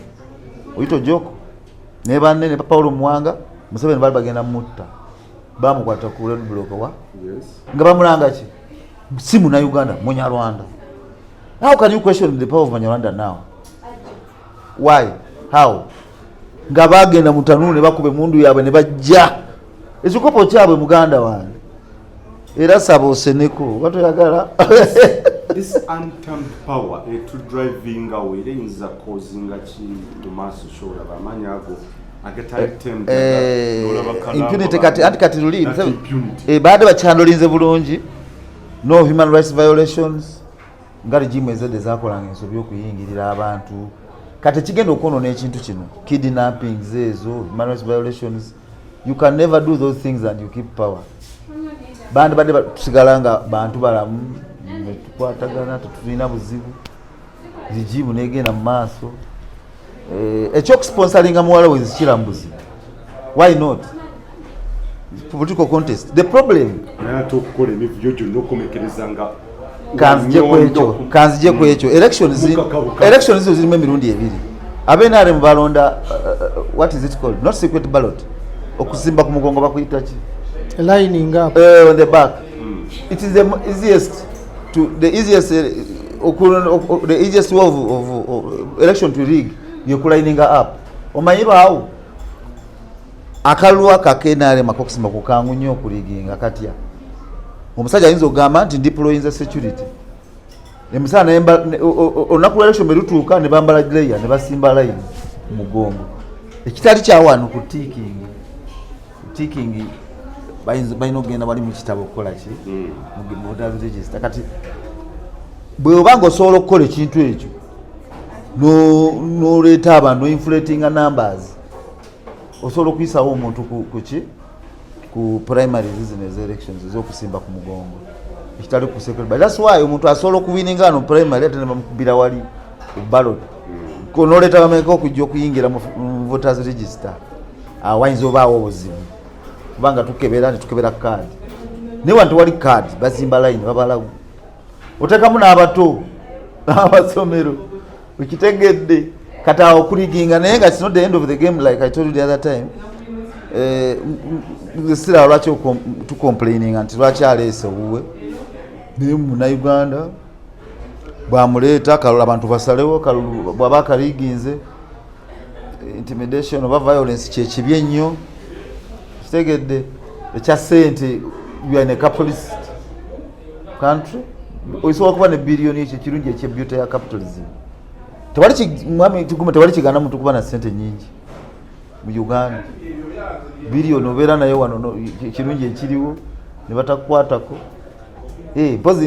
oyita ojoko ne banne ne Paulo Muwanga, Museveni baali bagenda mutta, bamukwata ku road block wa nga bamulanga ki, si Munauganda, Munyarwanda. How can you question the power of Munyarwanda now? Why? How? Nga bagenda mu tanuulu ne bakuba emundu yaabwe ne bajja ekikopo kyabwe. Muganda wange, era saba oseneko oba toyagala. This untamed power etudrivinga wo era eyinza causinga ki mu maaso? Kyolaba amaanyi ago agatali tamed. Impunity kati, anti kati luli baadde bakyandolinze bulungi, no human rights violations, nga regime ezedde zakolanga ensobi okuyingirira abantu. Kati ekigenda okwonoona ekintu kino, kidnappings ezo, human rights violations, you can never do those things and you keep power. Bandi badde tusigala nga bantu balamu, netukwatagana, tetulina buzibu, regime negenda mu maaso. Ekyokusponsoringa muwala we zikira mu buzibu, why not political contest? The problem Naye ate okukola emivuyo gyonna okukomekereza nga kanzije kwekyo, kanzije kwekyo. Mukakabuka. Elections zo zirimu emirundi ebiri. Abenrm balonda what is it called, not secret ballot, okusimba ku mugongo, bakuyita ki? Lining up. On the back. It is the easiest to the easiest the easiest way of election to rig, yekulininga up. Omanyirwawo akalulu ako akenrm akokusimba kukangu nnyo okuriginga. Katya omusajja ayinza okugamba nti ndeployinza security emisana, olunaku lwa election bwe lutuuka ne bambala layer ne basimba line mu mugongo, ekitali kyawano ku ticking. Ticking balina okugenda wali mu kitabo okukola ki? Mu voters register. Kati bwe oba nga osobola okukola ekintu ekyo, noleeta abantu, noinflatinga numbers, osobola okuyisawo omuntu ku ki, ku primaries zino ezelections ez'okusimba ku mugongo, ekitali ku secret. But that's why omuntu asobola okuwininga wano primary ate ne bamukubira wali ku ballot. Noleeta bameka okujja okuyingira mu voters register, awo wayinza obaawo obuzibu, kubanga tukebera netukebera kaadi, naye wano tewali kaadi, bazimba line, babalagu, oteekamu n'abato n'abasomero, okitegedde? Kati awo okuriginga, naye nga it's not the end of the game. Like I told you the other time, nze siraba lwaki tucomplaininga nti lwaki aleese owuwe, naye munauganda bwamuleeta kalulu, abantu basalewo kalulu. Bwaba akariginze, intimidation oba violence kyekibi ennyo, kitegedde? Ekya sente, we are in a capitalist country, osobola kuba ne biliyoni. Ekyo kirungi ekyebyuta ya capitalism. Tewali mwami Tugume, tewali kiganda muntu kuba na sente nyingi mu Uganda. Biliyoni obeera naye wano, kirungi ekiriwo ne batakukwatako.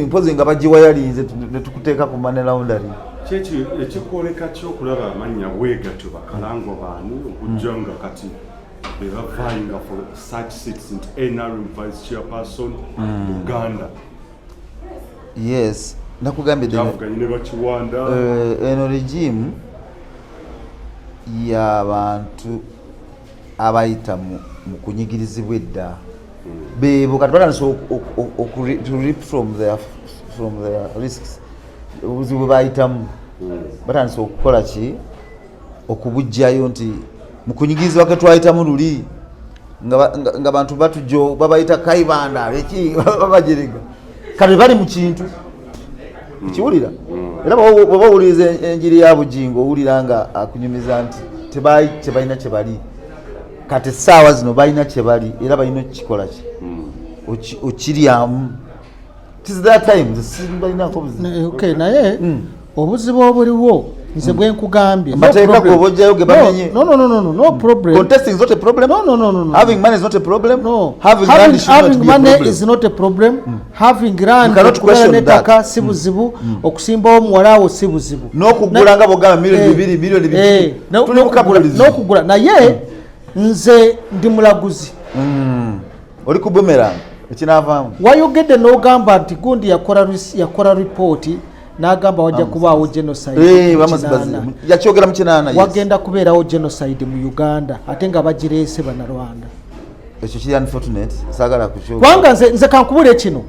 Mpozi nga bagiwayalinze netukuteeka ku money laundering. Kyeki ekikwoleka kyokulaba amannya bwegatyo, bakalangwa baani okujja nga kati bebavayinga for such seats nti NRM vice chairperson Uganda? Yes, nakugambye. Kyavuganye ne bakiwanda. Eno regime y'abantu abayita mu kunyigirizibwa edda, beebo kati batandise to reap from their risks. Obuzibu bwe bayitamu batandise okukola ki? Okubugjayo nti mu kunyigirizibwa ke twayitamu luli nga bantu batujo babayita Kaibanda eki, babajerega, kati bali mu kintu kiwulira. Era bw'oba owuliriza enjiri ya Bugingo, owulira nga akunyumiza nti tebalina kye bali. Kati essaawa zino balina kye bali era balina okukikola ki? Okiryamu. It is their time. Nze sibalinako buzibu. Okay, naye obuzibu obuliwo nze bwe nkugambye, no Amateeka problem. g'oba ojjayo ge bamenye. No, no, no, no, no, no problem. Contesting is not a problem. No, no, no, no, no. Having money is not a problem. No. Having land should not Having be a money problem. is not a problem. Having land, You cannot okubeera question n'ettaka that. si buzibu, okusimbawo omuwala awo si buzibu. N'okugula nga bw'ogamba miliyoni 2, miliyoni bibiri. Tuli mu capitalism. N'okugula, naye nze ndi mulaguzi. Oli ku boomerang, ekinaavaamu. Wayogedde n'ogamba nti gundi yakola ripooti n'agamba wajja kubaawo genocide mu Amos 80. Bazile. Yakyogera mu 80, yes. Wagenda kubeerawo genocide mu Uganda, ate nga bagireese Bannarwanda. Ekyo kiri unfortunate, saagala kukyogera. Kubanga nze kankubule kino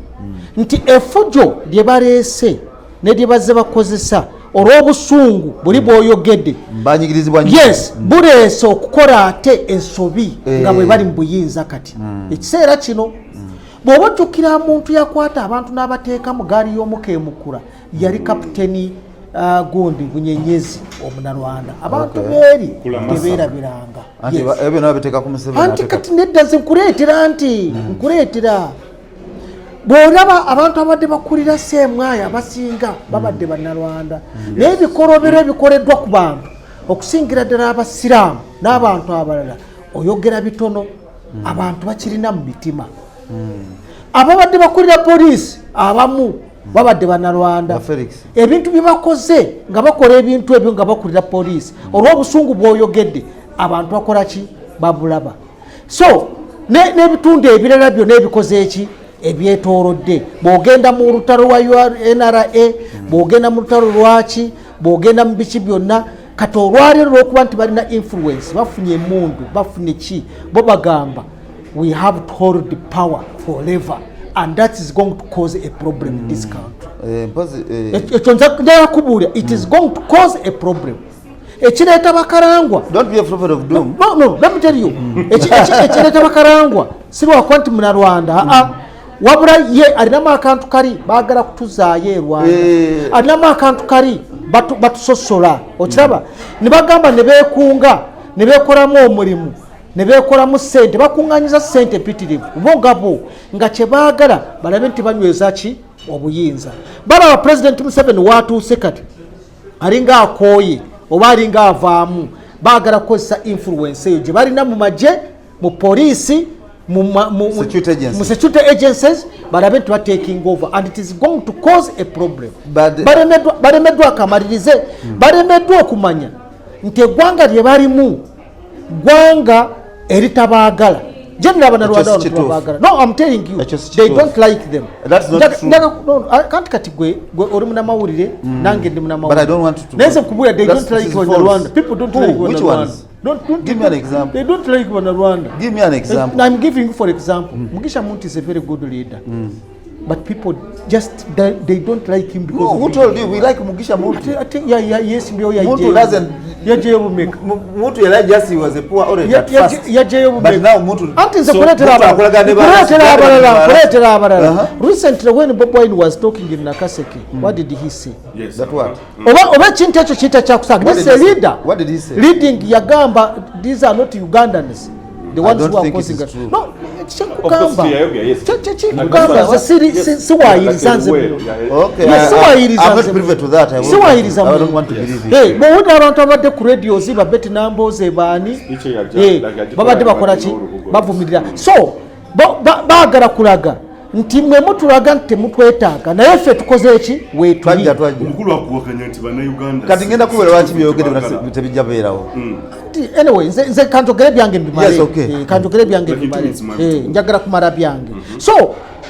nti efujjo lye baleese ne lye bazze bakozesa olw'obusungu buli bw'oyogedde, Banyigirizibwa nnyo. Yes, buleese okukola ate ensobi nga bwe bali mu buyinza. Kati ekiseera kino bw'oba ojjukira, muntu yakwata abantu n'abateeka mu gaali y'omuka emukula, yali kapiteni Gundi Bunyenyezi Omunarwanda, abantu beeri tebeerabiranga. Anti Yes. ebyo byonna babiteeka ku Museveni. Anti kati nedda, nze nkuleetera nti nkuleetera bw'olaba abantu abadde bakulira seemwayo abasinga babadde Bannarwanda, naye ebikolobero ebikoleddwa ku bantu, okusingira ddala Abasiraamu n'abantu abalala, oyogera bitono, abantu bakirina mu mitima. Ababadde bakulira poliisi abamu babadde Bannarwanda. Ba Felix. Ebintu bye bakoze nga bakola ebintu ebyo nga bakulira poliisi, olw'obusungu bw'oyogedde, abantu bakola ki? Babulaba. So n'ebitundu ebirala byonna ebikoze eki ebyetoolodde, bw'ogenda mu lutalo lwa NRA, bw'ogenda mu lutalo lwaki, bw'ogenda mu biki byonna, kati olwaleero olwokuba nti balina influence, bafunye emundu, bafunye ki, bo bagamba we have to hold the power forever, and that is going to cause a problem in this country. Mpozi Ekyo njagala kubuulira, it is going to cause a problem. Ekireeta Bakarangwa, Don't be a prophet of doom. No, let me tell you. Ekireeta Bakarangwa si lwakuba nti Munarwanda, aa, wabula ye alinamu akantu kali baagala kutuzaayo e Rwanda. Alinamu akantu kali batusosola, okiraba, ne bagamba ne beekunga ne beekolamu omulimu ne beekolamu sente, bakuŋŋanyiza sente mpitirivu bo nga bo nga kyebaagala balabe nti banyweza ki obuyinza. Balaba President Museveni watuuse kati alinga akooye oba alinga avaamu, baagala kukozesa influence eyo gye balina mu magye, mu poliisi, Security agencies. mu security agencies, balabe nti bataking over, and it is going to cause a problem. Balemeddwa akamalirize, balemeddwa okumanya nti eggwanga lye balimu ggwanga eritabaagala. General, Abanyarwanda Ekyo si wano kituufu. tebabaagala. No, I'm telling you, Ekyo si they kituufu. don't like them. That's not true. No, kanti kati gwe oli munamawulire, nange ndi munamawulire. But I don't want to- Naye nze nkubuulira, they don't This like is Banyarwanda. false. People don't Who? like Which Banyarwanda. ones? Don't, Give me an example. They don't like Banyarwanda. Give me an example. I'm giving you for example. Mugisha Muntu is a very good leader. But people just they don't like him because No, of who him. told you we like Mugisha Muntu? I think, yeah, yes, mbyo ya Muntu doesn't yajeyo bumeka. Muntu era just he was a poor already at first. Yajeyo But bumeka. now Muntu Anti nze so kuleetera Muntu abalala, akolagana ne nkuleetera abalala, nkuleetera abalala. Recently when Bobi Wine was talking in Nakaseke, what did he say? Yes. That what? Oba ekintu ekyo kiyita kyakusaaga. What This did is a he say? leader. What did he say? Leading, yagamba these are not Ugandans, the I ones don't who are think it causing is it. true. No, kyenkugamba. Of course, yayogera, yes. Kyenkugamba, nze siwaayiriza nze muno. Okay, Yes, siwaayiriza I'm not nze. privy to that. Siwaayiriza I don't muno. want to believe it. Hey, bw'owulira abantu abadde ku radios, ba Betty Nambooze baani, Icho yajja- like yagikola babadde bakola ki? n'olubugo. Bavumirira. So baagala kulaga nti mwe mutulaga nti temutwetaaga, naye ffe tukoze eki? Weetuli. Twajja twajja. Omukulu akuwakanya nti Bannayuganda Kati ngenda kubeera lwaki byeyogedde tebaagala. tebijja beerawo. Nti, anyway, nze kanjogere byange mbimale. Yes, okay. Kanjogere byange Like in mbimale. 2 minutes, ma'am. Njagala kumala byange. So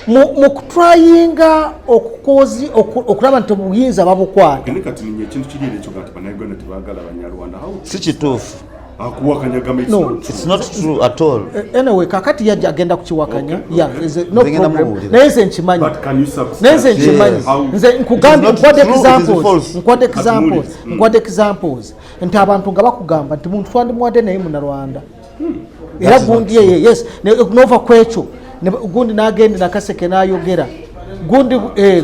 mu kutryinga okukozi okulaba nti obuyinza babukwata. Naye kati ninye ekintu kiri eri ekyo nti Bannayuganda tebaagala Banyarwanda. How Si kituufu. akuwakanya gamba it's No. not true. It's not true at all. Anyway, kakati yajja agenda kukiwakanya. Okay, Yeah, okay. no Nze ngenda problem. mubuulira. Naye nze nkimanyi. But can you Naye nze substantiate nkimanyi. how- Nze nkugambye, It is not nkuwadde true, it is examples, false. nkuwadde examples, Kati nkuwadde examples nti abantu nga bakugamba nti muntu twandimuwadde naye Munarwanda, era That is not gundi yeye, yes, nova ku ekyo gundi n'agenda Nakaseke n'ayogera gundi,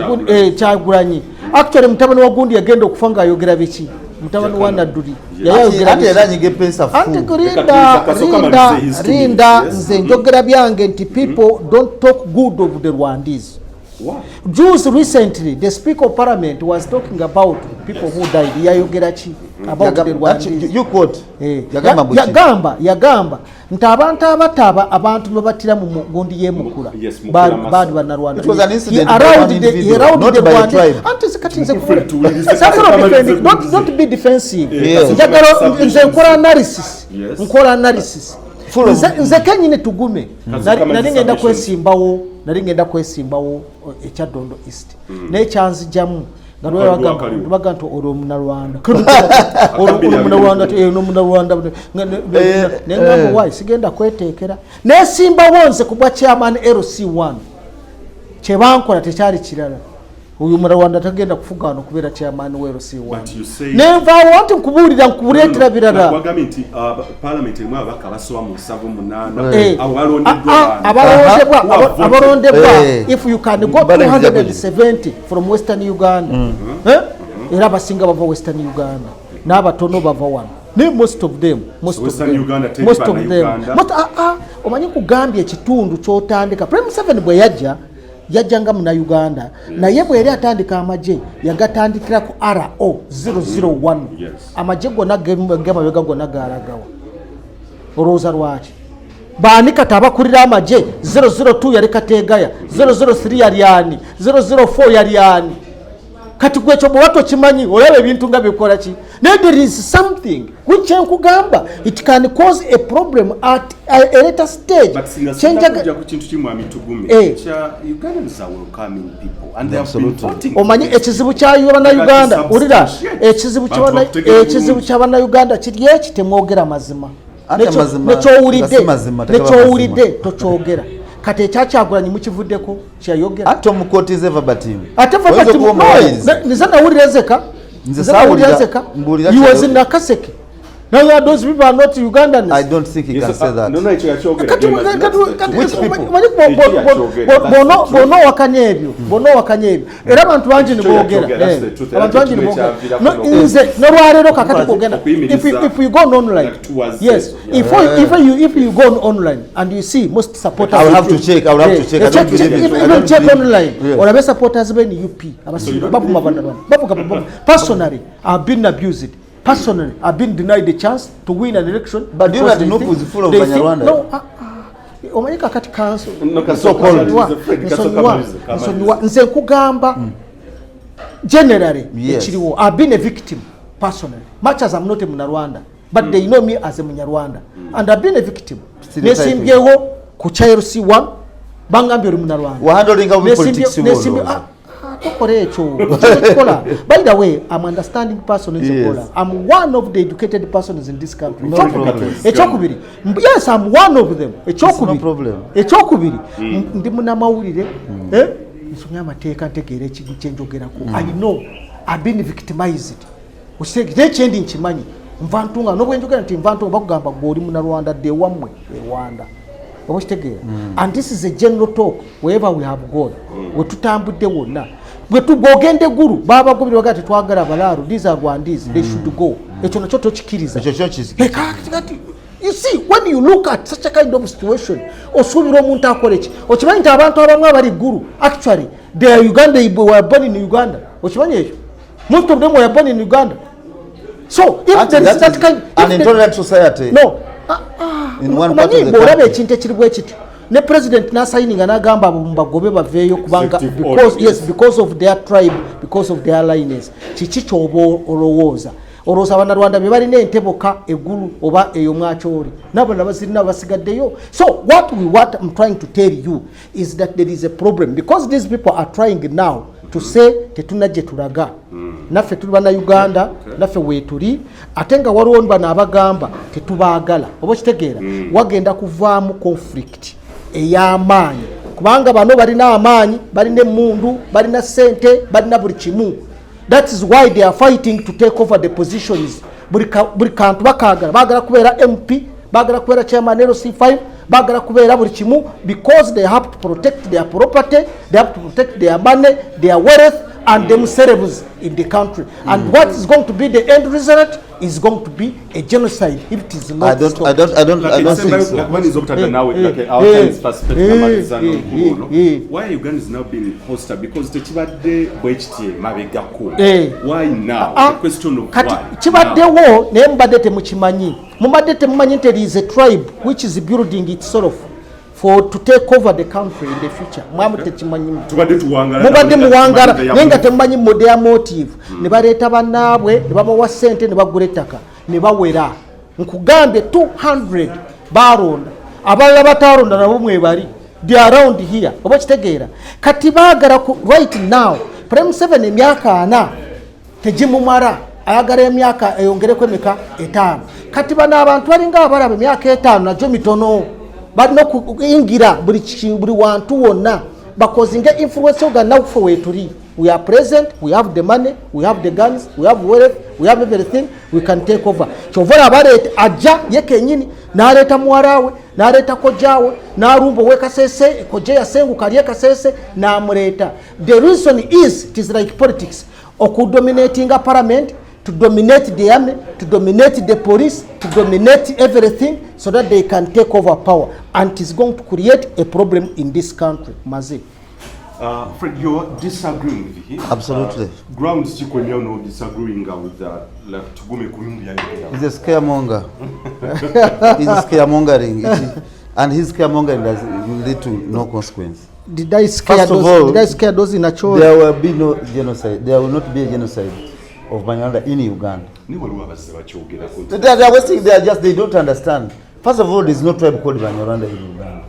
gundi, Kyagulanyi. Actually mutabani wa gundi yagenda okufa ng'ayogera biki? Mutabani wa Nadduli yali ayogera Ate era biki? anyiga epeesa fu. Anti Reka rinda, kasooka rinda, amalize his 2 rinda. minutes, yes. Nze njogera byange nti people don't talk good of the Rwandese. Why? Jews, recently the Speaker of Parliament was talking about people who died. Yayogera ki about the Rwandese? You quote. Yagamba mbu ki? Yagamba nti abantu abataba abantu babatira mu gundi y'emukula Yes, Mukula Massa. baali Bannarwanda. It was an incident He by allowed one he individual, allowed not the by a Rwandese- tribe. Anti kati nze Mukulu tuwulirize. Saagala Kasooka defending. amalize. Don't be defensive. Yes. Njagala nze nkola analysis. Yes. Nkola analysis. Full of- Nze kenyini tugume. Kasooka Nali amalize ngenda submissions. kwesimbawo, nali ngenda kwesimbawo ekyaddondo East, naye kyanzijamu nga Akaliwo, akaliwo. baga nti olwo Omunarwanda, olwo Omunarwanda, no Munarwanda. Nengamba why sigenda kweteekera nesimbawo nze ku bwa chairman LC1, kyebankola tekyali kirala, oyo Munarwanda tagenda kufuga wano kubeera chairman wa LC1. But you say- Nenvaawo nti nkubuulira, nkuleetera birala. Wagambye nti parliament erimu ababaka basoba mu 78 Eh. abo balondeddwa baani? Abalondebwa Who have voted? abalondebwa Eh. if you can go Balance 270 from Western Uganda, eh? Era abasinga bava Western Uganda, n'abatono bava wano, naye most of them, most So of Western them, Uganda teri most of them, Bannayuganda? most, ah, ah, omanyi kugambye ekitundu kyotandika. Prime Museveni bwe yajja, yajja nga Munauganda, naye bwe yali atandika amagye yagatandikira ku RO 001. Amagye gonna gemabega gonna galagawa? Olowooza lwaki? Baani kati abakulira amagye? 002 yali Kategaya, 003 yali ani, 004 yali ani? Kati gwe ekyo bweba tokimanyi, olaba ebintu nga bikola ki, naye there is something which enkugamba it can cause a problem at a later stage. But singa sinakujja ku kintu kimwami Tugume kya Ugandans are welcoming people and they have been voting for Omanyi this. Ekizibu kyabannayuganda, wulira, ekizibu Bantu bakutegeera ekizibu bulungi. Kyabannayuganda kiri eki, temwogera mazima. Ate amazima Nekyowulidde, nga si mazima, tegaba nekyowulidde mazima. Tokyogera. Kati ekyaKyagulanyi mukivuddeko kyeyayogera. Ate omukotize verbatim. Ate Oyinza verbatim, okuba no, omuwayirizi. Nze nawulira nzeka. Nze Nze nawulira saawulira, nzeka. mbuulira. He was in Nakaseke. Now those people are not Ugandans. I don't think he can Yes, say that. No, ekyo yakyogera. Kati Which people? omanyi Ekyo yakyogera, that's the truth. bw'oba owakanya ebyo, bw'oba owakanya ebyo, era abantu bangi Ekyo neboogera. yakyogera, that's the truth. Era Abantu bangi kyo neboogera. kyaviirako No, nze nolwaleero kakati kwogenda, okuyimiriza if you go on online, like towards yes, it, yeah. if you go on online and you see most supporters I will have to check, I will have to check. I don't Check, believe it. if I you don't check believe it. online, olabe supporters be NUP abasinga bavuma Bannarwanda, bavuga bavuga. Personally, I've been abused. Personally, I've been denied the chance to win an election But do you know because that they NUP is full of they think- Banyarwanda? No, ah, ah, omanyi kakati council No, So called. Nsonyiwa, nsonyiwa, nze nkugamba generally ekiriwo. I've been a victim personally, much as I'm not a Munyarwanda, but they know me as a Munyarwanda and I've been a victim. Stereotyping. Nesimbyewo ku KLC 1, bangambye oli Munyarwanda. Wahandlinga bubi politics Nesimbye wo. Ah, ah, tokola ekyo kikola. By the way, I'm understanding person in Kola. I'm one of the educated persons in this country. No Ekyokubiri- problem. Ekyokubiri, yes, I'm one of them. Ekyokubiri, No problem. ekyokubiri, ndi munamawulire, eh? Nsomye amateeka, ntegeera ekintu kyenjogerako. I know I've been victimized. Naye kyendi nkimanyi, nva Ntunga, nobwenjogera nti nva Ntunga, bakugamba gwe oli Munarwanda, dde ewammwe e Rwanda, oba okitegeera? And this is a general talk wherever we have gone, wetutambudde wonna. Bw'ogenda eggulu babagobere bagaa tetwagala balaalu, these are Rwandese, they should go. Ekyo nakyo tokikiriza. Ekyo kyo Eh, kati, you see, when you look at such a kind of situation, osuubira omuntu akola eki? Okimanyi nti abantu abamu abali ggulu, actually they are Uganda, they were born in Uganda. Okimanyi ekyo? Most of them were born in Uganda. So if Actually, there is that that is kind an if there- intolerant society. No. Ah, ah, In one part omanyi of the bw'olaba country. ekintu ekiri bwe kityo, ne president n'asayininga n'agamba abo mubagobe baveeyo kubanga Executive because, order, yes, because of their tribe, because of their lines, kiki kyoba olowooza? Olowooza Abanyarwanda be balina enteboka eggulu oba eyo mwakyoli nabalala bazirina basigaddeyo? So what I'm trying to tell you is that there is a problem because these people are trying now to say tetuna gye tulaga, naffe tuli Bannayuganda, naffe weetuli, ate nga waliwo bano abagamba tetubaagala, oba okitegeera? Wagenda kuvaamu conflict ey'amaanyi kubanga bano balina amaanyi, balina emundu, balina sente, balina buli kimu. That is why they are fighting to take over the positions. Buli kantu bakagala, bagala kubeera MP, bagala kubeera chairman LC5, bagala kubeera buli kimu because they have to protect their property, they have to protect their money, their wealth and themselves in the country. And what is going to be the end result is going to be a genocide if it is not stopped. I don't think so. Bayinza obutadda naawe, like, our time is fast spent, namaliza n'olukulu ono. Why Uganda is now being hostile? Because tekibadde bwe kiti emabegako. Why now? Ah, The question of kati why now? Kibaddewo naye mubadde temukimanyi, mubadde temumanyi nti there is a tribe which is building itself for to take over the country in the future. Mwamu tekimanyi. Tubadde tuwangala. Mubadde muwangala Tumanyi naye nga temumanyi their motive. Ne baleeta bannaabwe ne babawa ssente ne bagula ettaka ne bawera. Nkugambye 200 balonda, abalala batalonda nabo mwebali, they are around here, oba kitegeera? Kati baagala right now Prime 7 emyaka 40 tegimumala, ayagala emyaka eyongereko emeka? 5. Kati bano abantu balinga abalaba emyaka 5 nagyo mitono, balina okuyingira buli wantu wonna bakozinga influence. Oga naffe weetuli, we are present, we have the money, we have the guns, we have wealth, We have everything, we can take over. Kyova olaba baleeta, ajja ye kenyini n'aleeta muwala we, n'aleeta kojjaawe, n'alumba owekasese, kojja yasenguka ali ekasese n'amuleeta. The reason is, it is like politics, okudominatinga parliament, to dominate the army, to dominate the police, to dominate everything, so that they can take over power, and it is going to create a problem in this country. Maze. Fred, you're disagreeing with him. Absolutely. Grounds kikwemya no disagreeing with like Tugume ku byayogera. He's a scaremonger. He's a scaremongering. And his scaremongering will lead to no consequence. Did I scare First of those, all, did I scare those in Acholi? There will be no genocide. There will not be a genocide of Banyarwanda in Uganda. Ni waliwo abazze bakyogerako. They are wasting, they are just, they don't understand. First of all, there is no tribe called Banyarwanda in Uganda.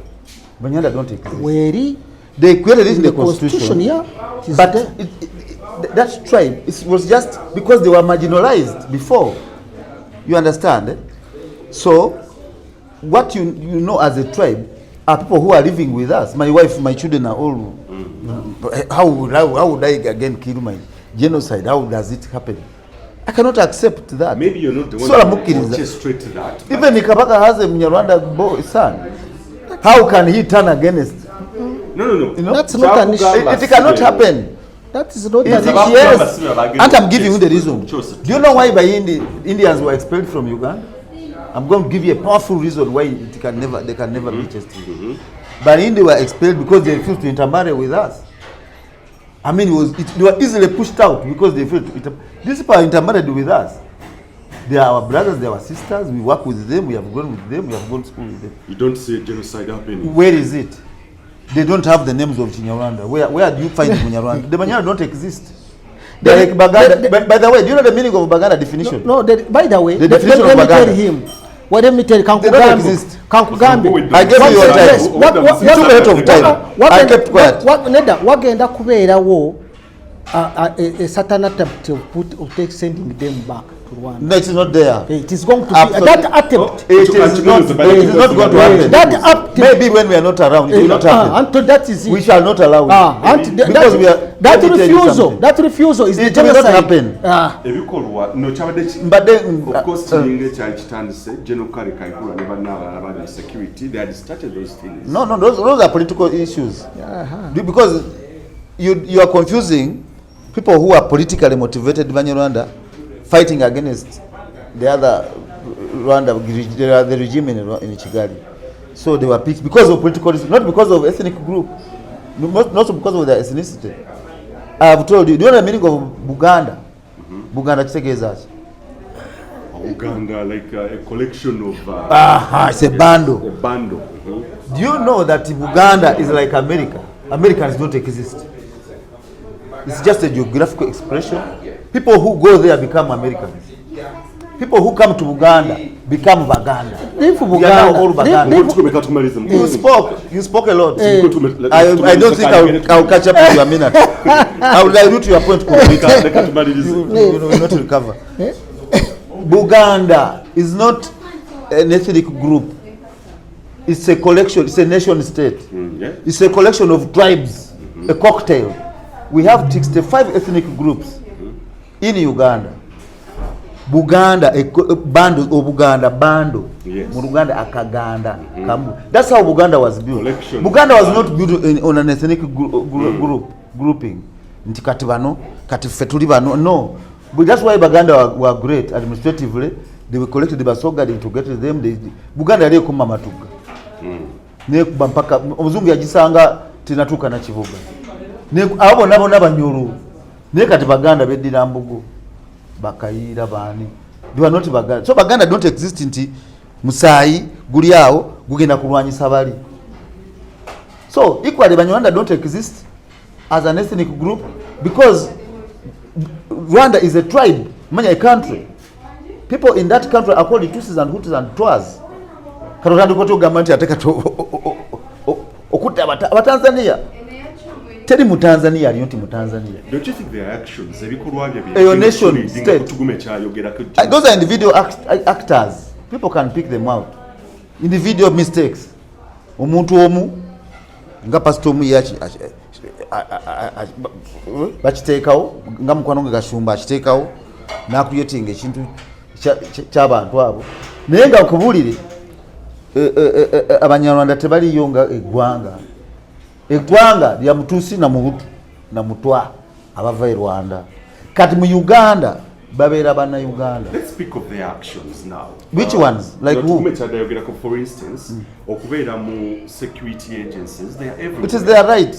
Banyarwanda don't exist. Weri. They created it in the The constitution, constitution, yeah, it is but there. That tribe, it was just because they were marginalized before. You understand? Eh? So, what you know as a tribe are people who are living with us. My wife, my children are all. How would I again kill my genocide? How does it happen? I cannot accept that. Maybe you're not the one So to mukkiriza. orchestrate that. But Even Kabaka has a Munyarwanda boy, son. How can he turn against? No. You know? That's not an issue. It cannot happen. That is not It an is, issue. yes. And I'm giving you the reason. Do you know why the Indians were expelled from Uganda? I'm going to give you a powerful reason why it can never, they can never be chased. But Indians were expelled because they refused to intermarry with us. I mean, they were easily pushed out because they refused to These people are intermarried with us. They are our brothers, they are our sisters. We work with them, we have gone with them, we have gone to school with them. You don't see a genocide happening. Where is it? They don't have the names of Kinyarwanda. Where do you find Munyarwanda? The Munyarwanda don't exist. They're like Baganda. By the way, do you know the meaning of Baganda definition? No, by the way, The definition let of me tell Baganda. him. Well, let me tell you, They don't exist. Kankugambe. I gave you your time. Yes, You took a lot of time. I kept quiet. Nedda, wagenda kubeerawo a certain attempt of take sending them back to Rwanda. No, it is not there. It is going to be Absolutely. that attempt. It is not, it is not going to happen. That attempt. Maybe when we are not around, it will not happen. Until that is it. We shall not allow it. And Because we are, that let me tell you refusal, something. that refusal is the It will not genocide. happen. Ebikolwa no kyabadde Mbadde of course kiringa ekyali kitandise. General Kale Kayihura ne banne abalala bali mu security, they had started those things. No, those are political issues. Because you are confusing people who are politically motivated Banyarwanda fighting against the other Rwanda, the regime in Kigali. So they were picked because of political reasons, not because of ethnic group, not because of their ethnicity. I have told you, do you know the meaning of Buganda? Buganda kitegeeza ki? Uganda, like a collection of Aha, it's a bundle. A bundle. Do you know that Buganda is like America? Americans don't exist. It's just a geographical expression. People who go there become Americans. People who come to Buganda become Baganda. If We are now Buganda, all Baganda. Tumalize. You spoke a lot. I don't think I'll catch up with you a minute. I will dilute your point completely. Leka tumalirize. You will not recover. Buganda is not an ethnic group. It's a collection, it's a nation state. It's a collection of tribes, a cocktail. We have 65 ethnic groups in Uganda. Buganda, a bando, or Buganda, bando. Yes. Mu Luganda, akaganda. Kamu. That's how Buganda was built. Collection. Buganda was not built on an ethnic grouping. Nti kati bano, kati ffe tuli bano. No. But that's why Baganda were great administratively. They were collected, the Basoga, they integrated them. Buganda yali ekuma Matugga. Nekuba mpaka omuzungu yagisanga tenatuuka na kibuga. Abo bonna bonna Banyoro. Naye kati Baganda beddira Mbugo. Bakayiira baani. They were not Baganda. So Baganda don't exist nti musaayi guli awo gugenda kulwanyisa bali. So equally Banyarwanda don't exist as an ethnic group because Rwanda is a tribe, manya a country. People in that country are called Tutsis and Hutus and Twas. Kati otandika otya okugamba nti ate kati okutta Abatanzania. Teri mu Tanzania aliyo nti mu Tanzania. Don't you think their actions, ebikolwa bye Eyo nation state. Tugume kyayogerako. Those are individual actors. People can pick them out. Individual mistakes. Omuntu omu nga pastor omu ye bakiteekawo, nga mukwano gwe Gashumba akiteekawo. Nacreatinga ekintu ky'abantu abo, naye nga nkubuulire, Abanyarwanda tebaliyo nga eggwanga. Eggwanga lya Mutuusi na Muhutu na Mutwa abava e Rwanda. Kati mu Uganda babeera Bannayuganda. Let's speak of their actions now. Which ones? Like who? Tukume kyadayogerako, for instance, okubeera mu security agencies, they are everywhere. It is their right.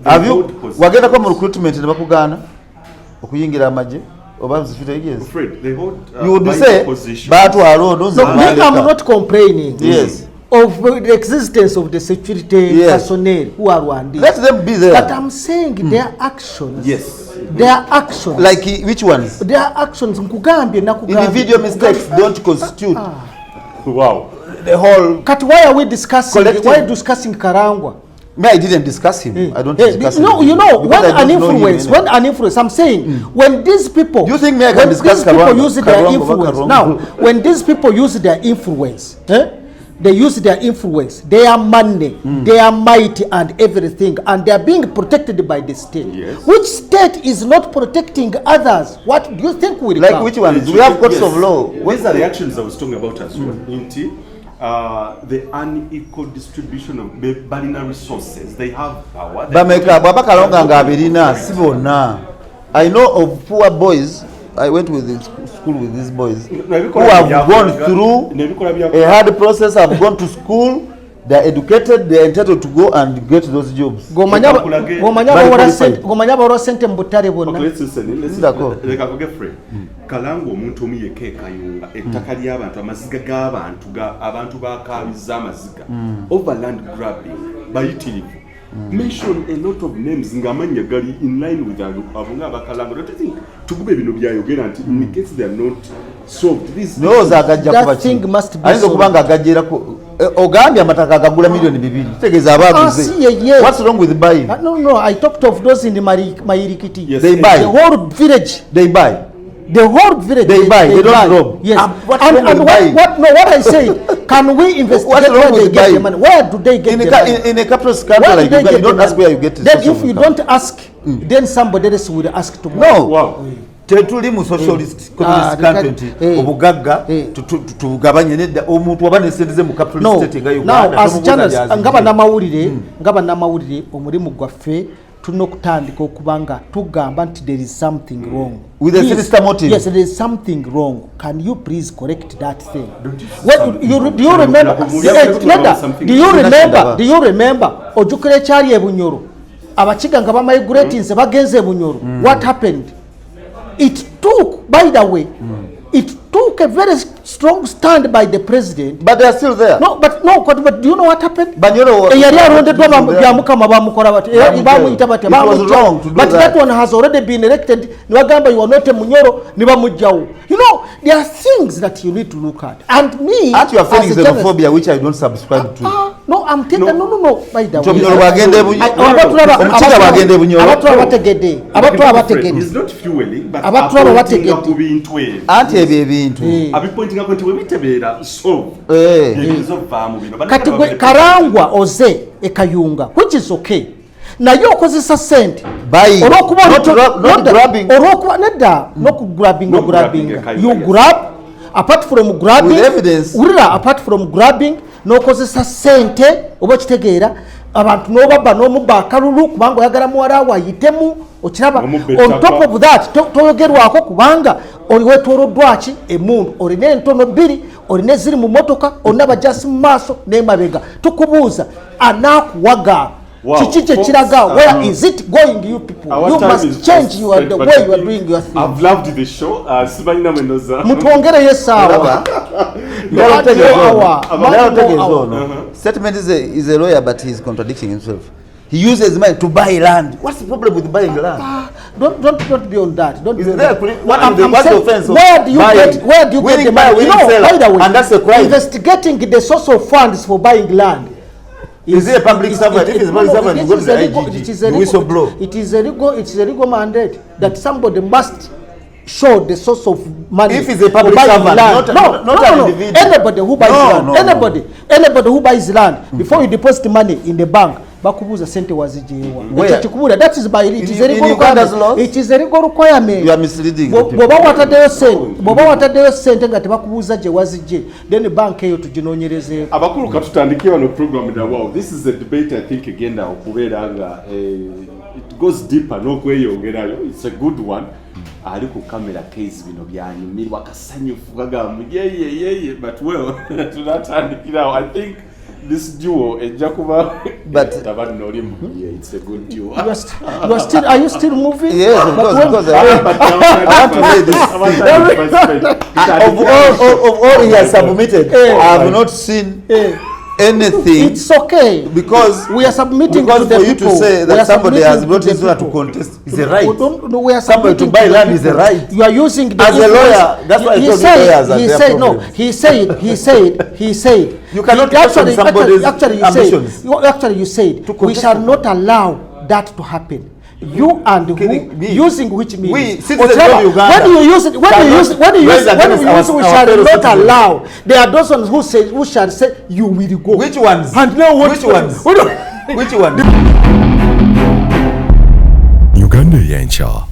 They Have you hold positions. Wagendako mu recruitment ne bakugaana okuyingira amagye oba security agency? Fred, they hold You would vital say positions. batwala ono, nze No, me, I'm baleka. not complaining of the existence of the security personnel who are Rwandese. Let them be there. But I'm saying their actions. Their actions. Like which ones? Their actions. Nkugambye, nakugambye. Individual mistakes don't constitute the whole Kati why are we discussing? collective. Why discussing Karangwa? Me, I didn't discuss him. I don't discuss him. No, Because when I an don't know him influence, anyway. when an influence, I'm saying, when these people, Do you think me, I can when discuss these people Karangwa? use their Karangwa, influence, Karangwa. Now, when these people use their influence, eh, they use their influence, their money, their might, and everything, and they are being protected by the state. Which state is not protecting others? What do you think will Like come? which ones? We have courts of law. These are the actions I was talking about as well. Nti, the unequal distribution of balina resources. They have power. They Bameka bwaba Kalonga nga abirina, si bonna. I know of poor boys. I went with the school with these boys who have gone through a hard process, have gone to school, they are educated, they are entitled to go and get those jobs. Gomanya Bali abawola qualified. gomanya abawola sente mu butale bonna. Okay, let's listen. Let's Ndako. leka kuge Fred. Kalanga omuntu omu yekka ekayunga, ettaka ly'abantu, amaziga g'abantu, abantu bakaabizza amaziga over land grabbing bayitirivu. Mention a lot of names ng'amannya gali in line with abo nga abakalanga. Don't you think Tugube bino byayogera nti in case they are not solved, this Ndowooza agajja That kuba ki? thing must be Ayinza okuba solved. nga agajjerako. Ogambye amataka agagula miliyoni 2, kitegeeza aba Ah, aguze. si ye ye. What's wrong with buying? Ah, no, I talked of those in the Mayirikiti. Yes. They buy. The whole village. They buy. The whole village. They buy, they don't rob. Yes. What's And, wrong and with what, buying? what, no, what I say, can we investigate What's wrong where they with get the buying? money? Where do they get In a, the money? in a capitalist country Where do like they Uganda, get you don't the ask money? where you get the Then source if of you income. don't ask, then somebody else will ask tomorrow. No. Tetuli mu socialist communist Ah, country nti obugagga tubugabanye. Nedda, omuntu waba nesente ze mu capitalist No, state nga now Uganda, as tomubuuza journalists, gy'azijje. nga bannamawulire, omulimu gwaffe tulina okutandika okuba nga tugamba nti there is something wrong. With a Please, sinister motive. Yes, there is something wrong. Can you please correct that thing? Well, do you remember? Nedda, do you remember? Do you remember? Ojjukira ekyali e Bunyoro, Abakiga nga bamigratinze bagenze e Bunyoro. What happened? It took, by the way, it took a very strong stand by the president. But they are still there. No, but no, but do you know what happened? Banyoro Eyali alondeddwa Byamukama bamukola bati, era Bamugjayo. bamuyita batya? It was Bamugjayo. wrong to do But that. that one has already been elected, ne bagamba you are not a Munyoro, ne bamugjawo. There are things that you need to look at, and me Ati you are feeling as a journalist- xenophobia, which I don't subscribe to. Ah, no, I'm thinking, no, by the Nti way, Omunyoro bw'agenda Omukiga bw'agenda e Bunyoro. Abatulaba bategedde, abatulaba bategedde. He's not fueling, but Abatulaba apointinga bategedde. ku bintu ebyo. Anti ebyo ebintu Abipointingako nti bwe bitebeera solve, byebiyinza okuvaamu bino. Kati gwe Karangwa oze ekayunga, which is okay, naye okozesa sente Buying. olwokuba Not not grabbing. Olwokuba nedda, nokugrabbing. Not grabbing Grabbing, Ekayunga, you yes. grab, apart from grabbing With evidence. Wulira, apart from grabbing, n'okozesa sente, oba okitegeera, abantu n'obabba n'omubba akalulu kubanga oyagala muwala we ayitemu, okiraba? N'omubba On ettaka. top of that, toyogerwako kubanga oli wetoloddwa ki? Emundu olina entono bbiri, olina eziri mu motoka, olina abajasi mu maaso n'emabega. Tukubuuza, anaakuwaga? Kiki kyekiraga? Where is it going? You people, Our you time must is change fast your, spent, the but way I you are think doing your thing. I've loved the show. Simanyi namwe ndoza. Mutwongereyo essaawa. Njagala okutegeeza ono. Hour. Njagala okutegeeza Hour. ono. Statement is a lawyer, but he's contradicting himself. He uses money to buy land. What's the problem with buying land? Ah, don't be on that. Don't Is be on there that. what I'm, is the- I'm what's the saying, offense of where do you buying? get, where do you get Willing the buyer, money? willing seller, By the way, and that's a crime. investigating the source of funds for buying land. Is he a public servant? If he's a public servant, it you go is to the a legal- IGG, it is a you legal- whistle blow. It is a legal mandate that somebody must show the source of money If he's a public for buying servant, land. not No, not no, an no. individual. Anybody who buys No, land, no, no. anybody who buys land, before you deposit money in the bank, Bakubuuza sente wazijeewa. Where? Ekyo kikubuulira, that is by it is a In legal Uganda's requirement. laws? It is a legal requirement. You are misleading the people. Bw'oba wataddeyo sente nga tebakubuuza gye wazijje, then bank eyo tuginoonyerezeeko. Abakulu, katutandike wano program nawaw. This is a debate, I think, egenda okubeera nga it goes deeper n'okweyongerayo. It's a good one. Ali ku camera case, bino byanyumirwa, kasanyufu kagamba yeye yeye, but well, tunatandikirawo. I think this duo ejja kuba tabanno olimu. Yeah, it's a good duo. You are still, are you still moving? Yes, of But course, because I want to lay this of all he has submitted, I have not seen anything. It's okay. Because We are submitting because to the for you to people. say We that are somebody has submitting brought to the his lawyer to people. contest is a right. We don't, no, we are Somebody to submitting buy the land is a people. right. You are using the As a influence. lawyer, that's why I He told you said, lawyers are he their said, no, problems. he said. You cannot question somebody's Actually, you ambitions. said, actually, you said, To we contest shall them. not allow that to happen. You and who, Kidding me. using which means? We, citizens Whatever. of Uganda, When you use it, when you cannot use it, when you raise use it, when against you use it, we our shall fellow not citizens. allow. There are those ones who say, who shall say, you will go. Which ones? And now what? Which ones? Which one? Uganda ey'enkya.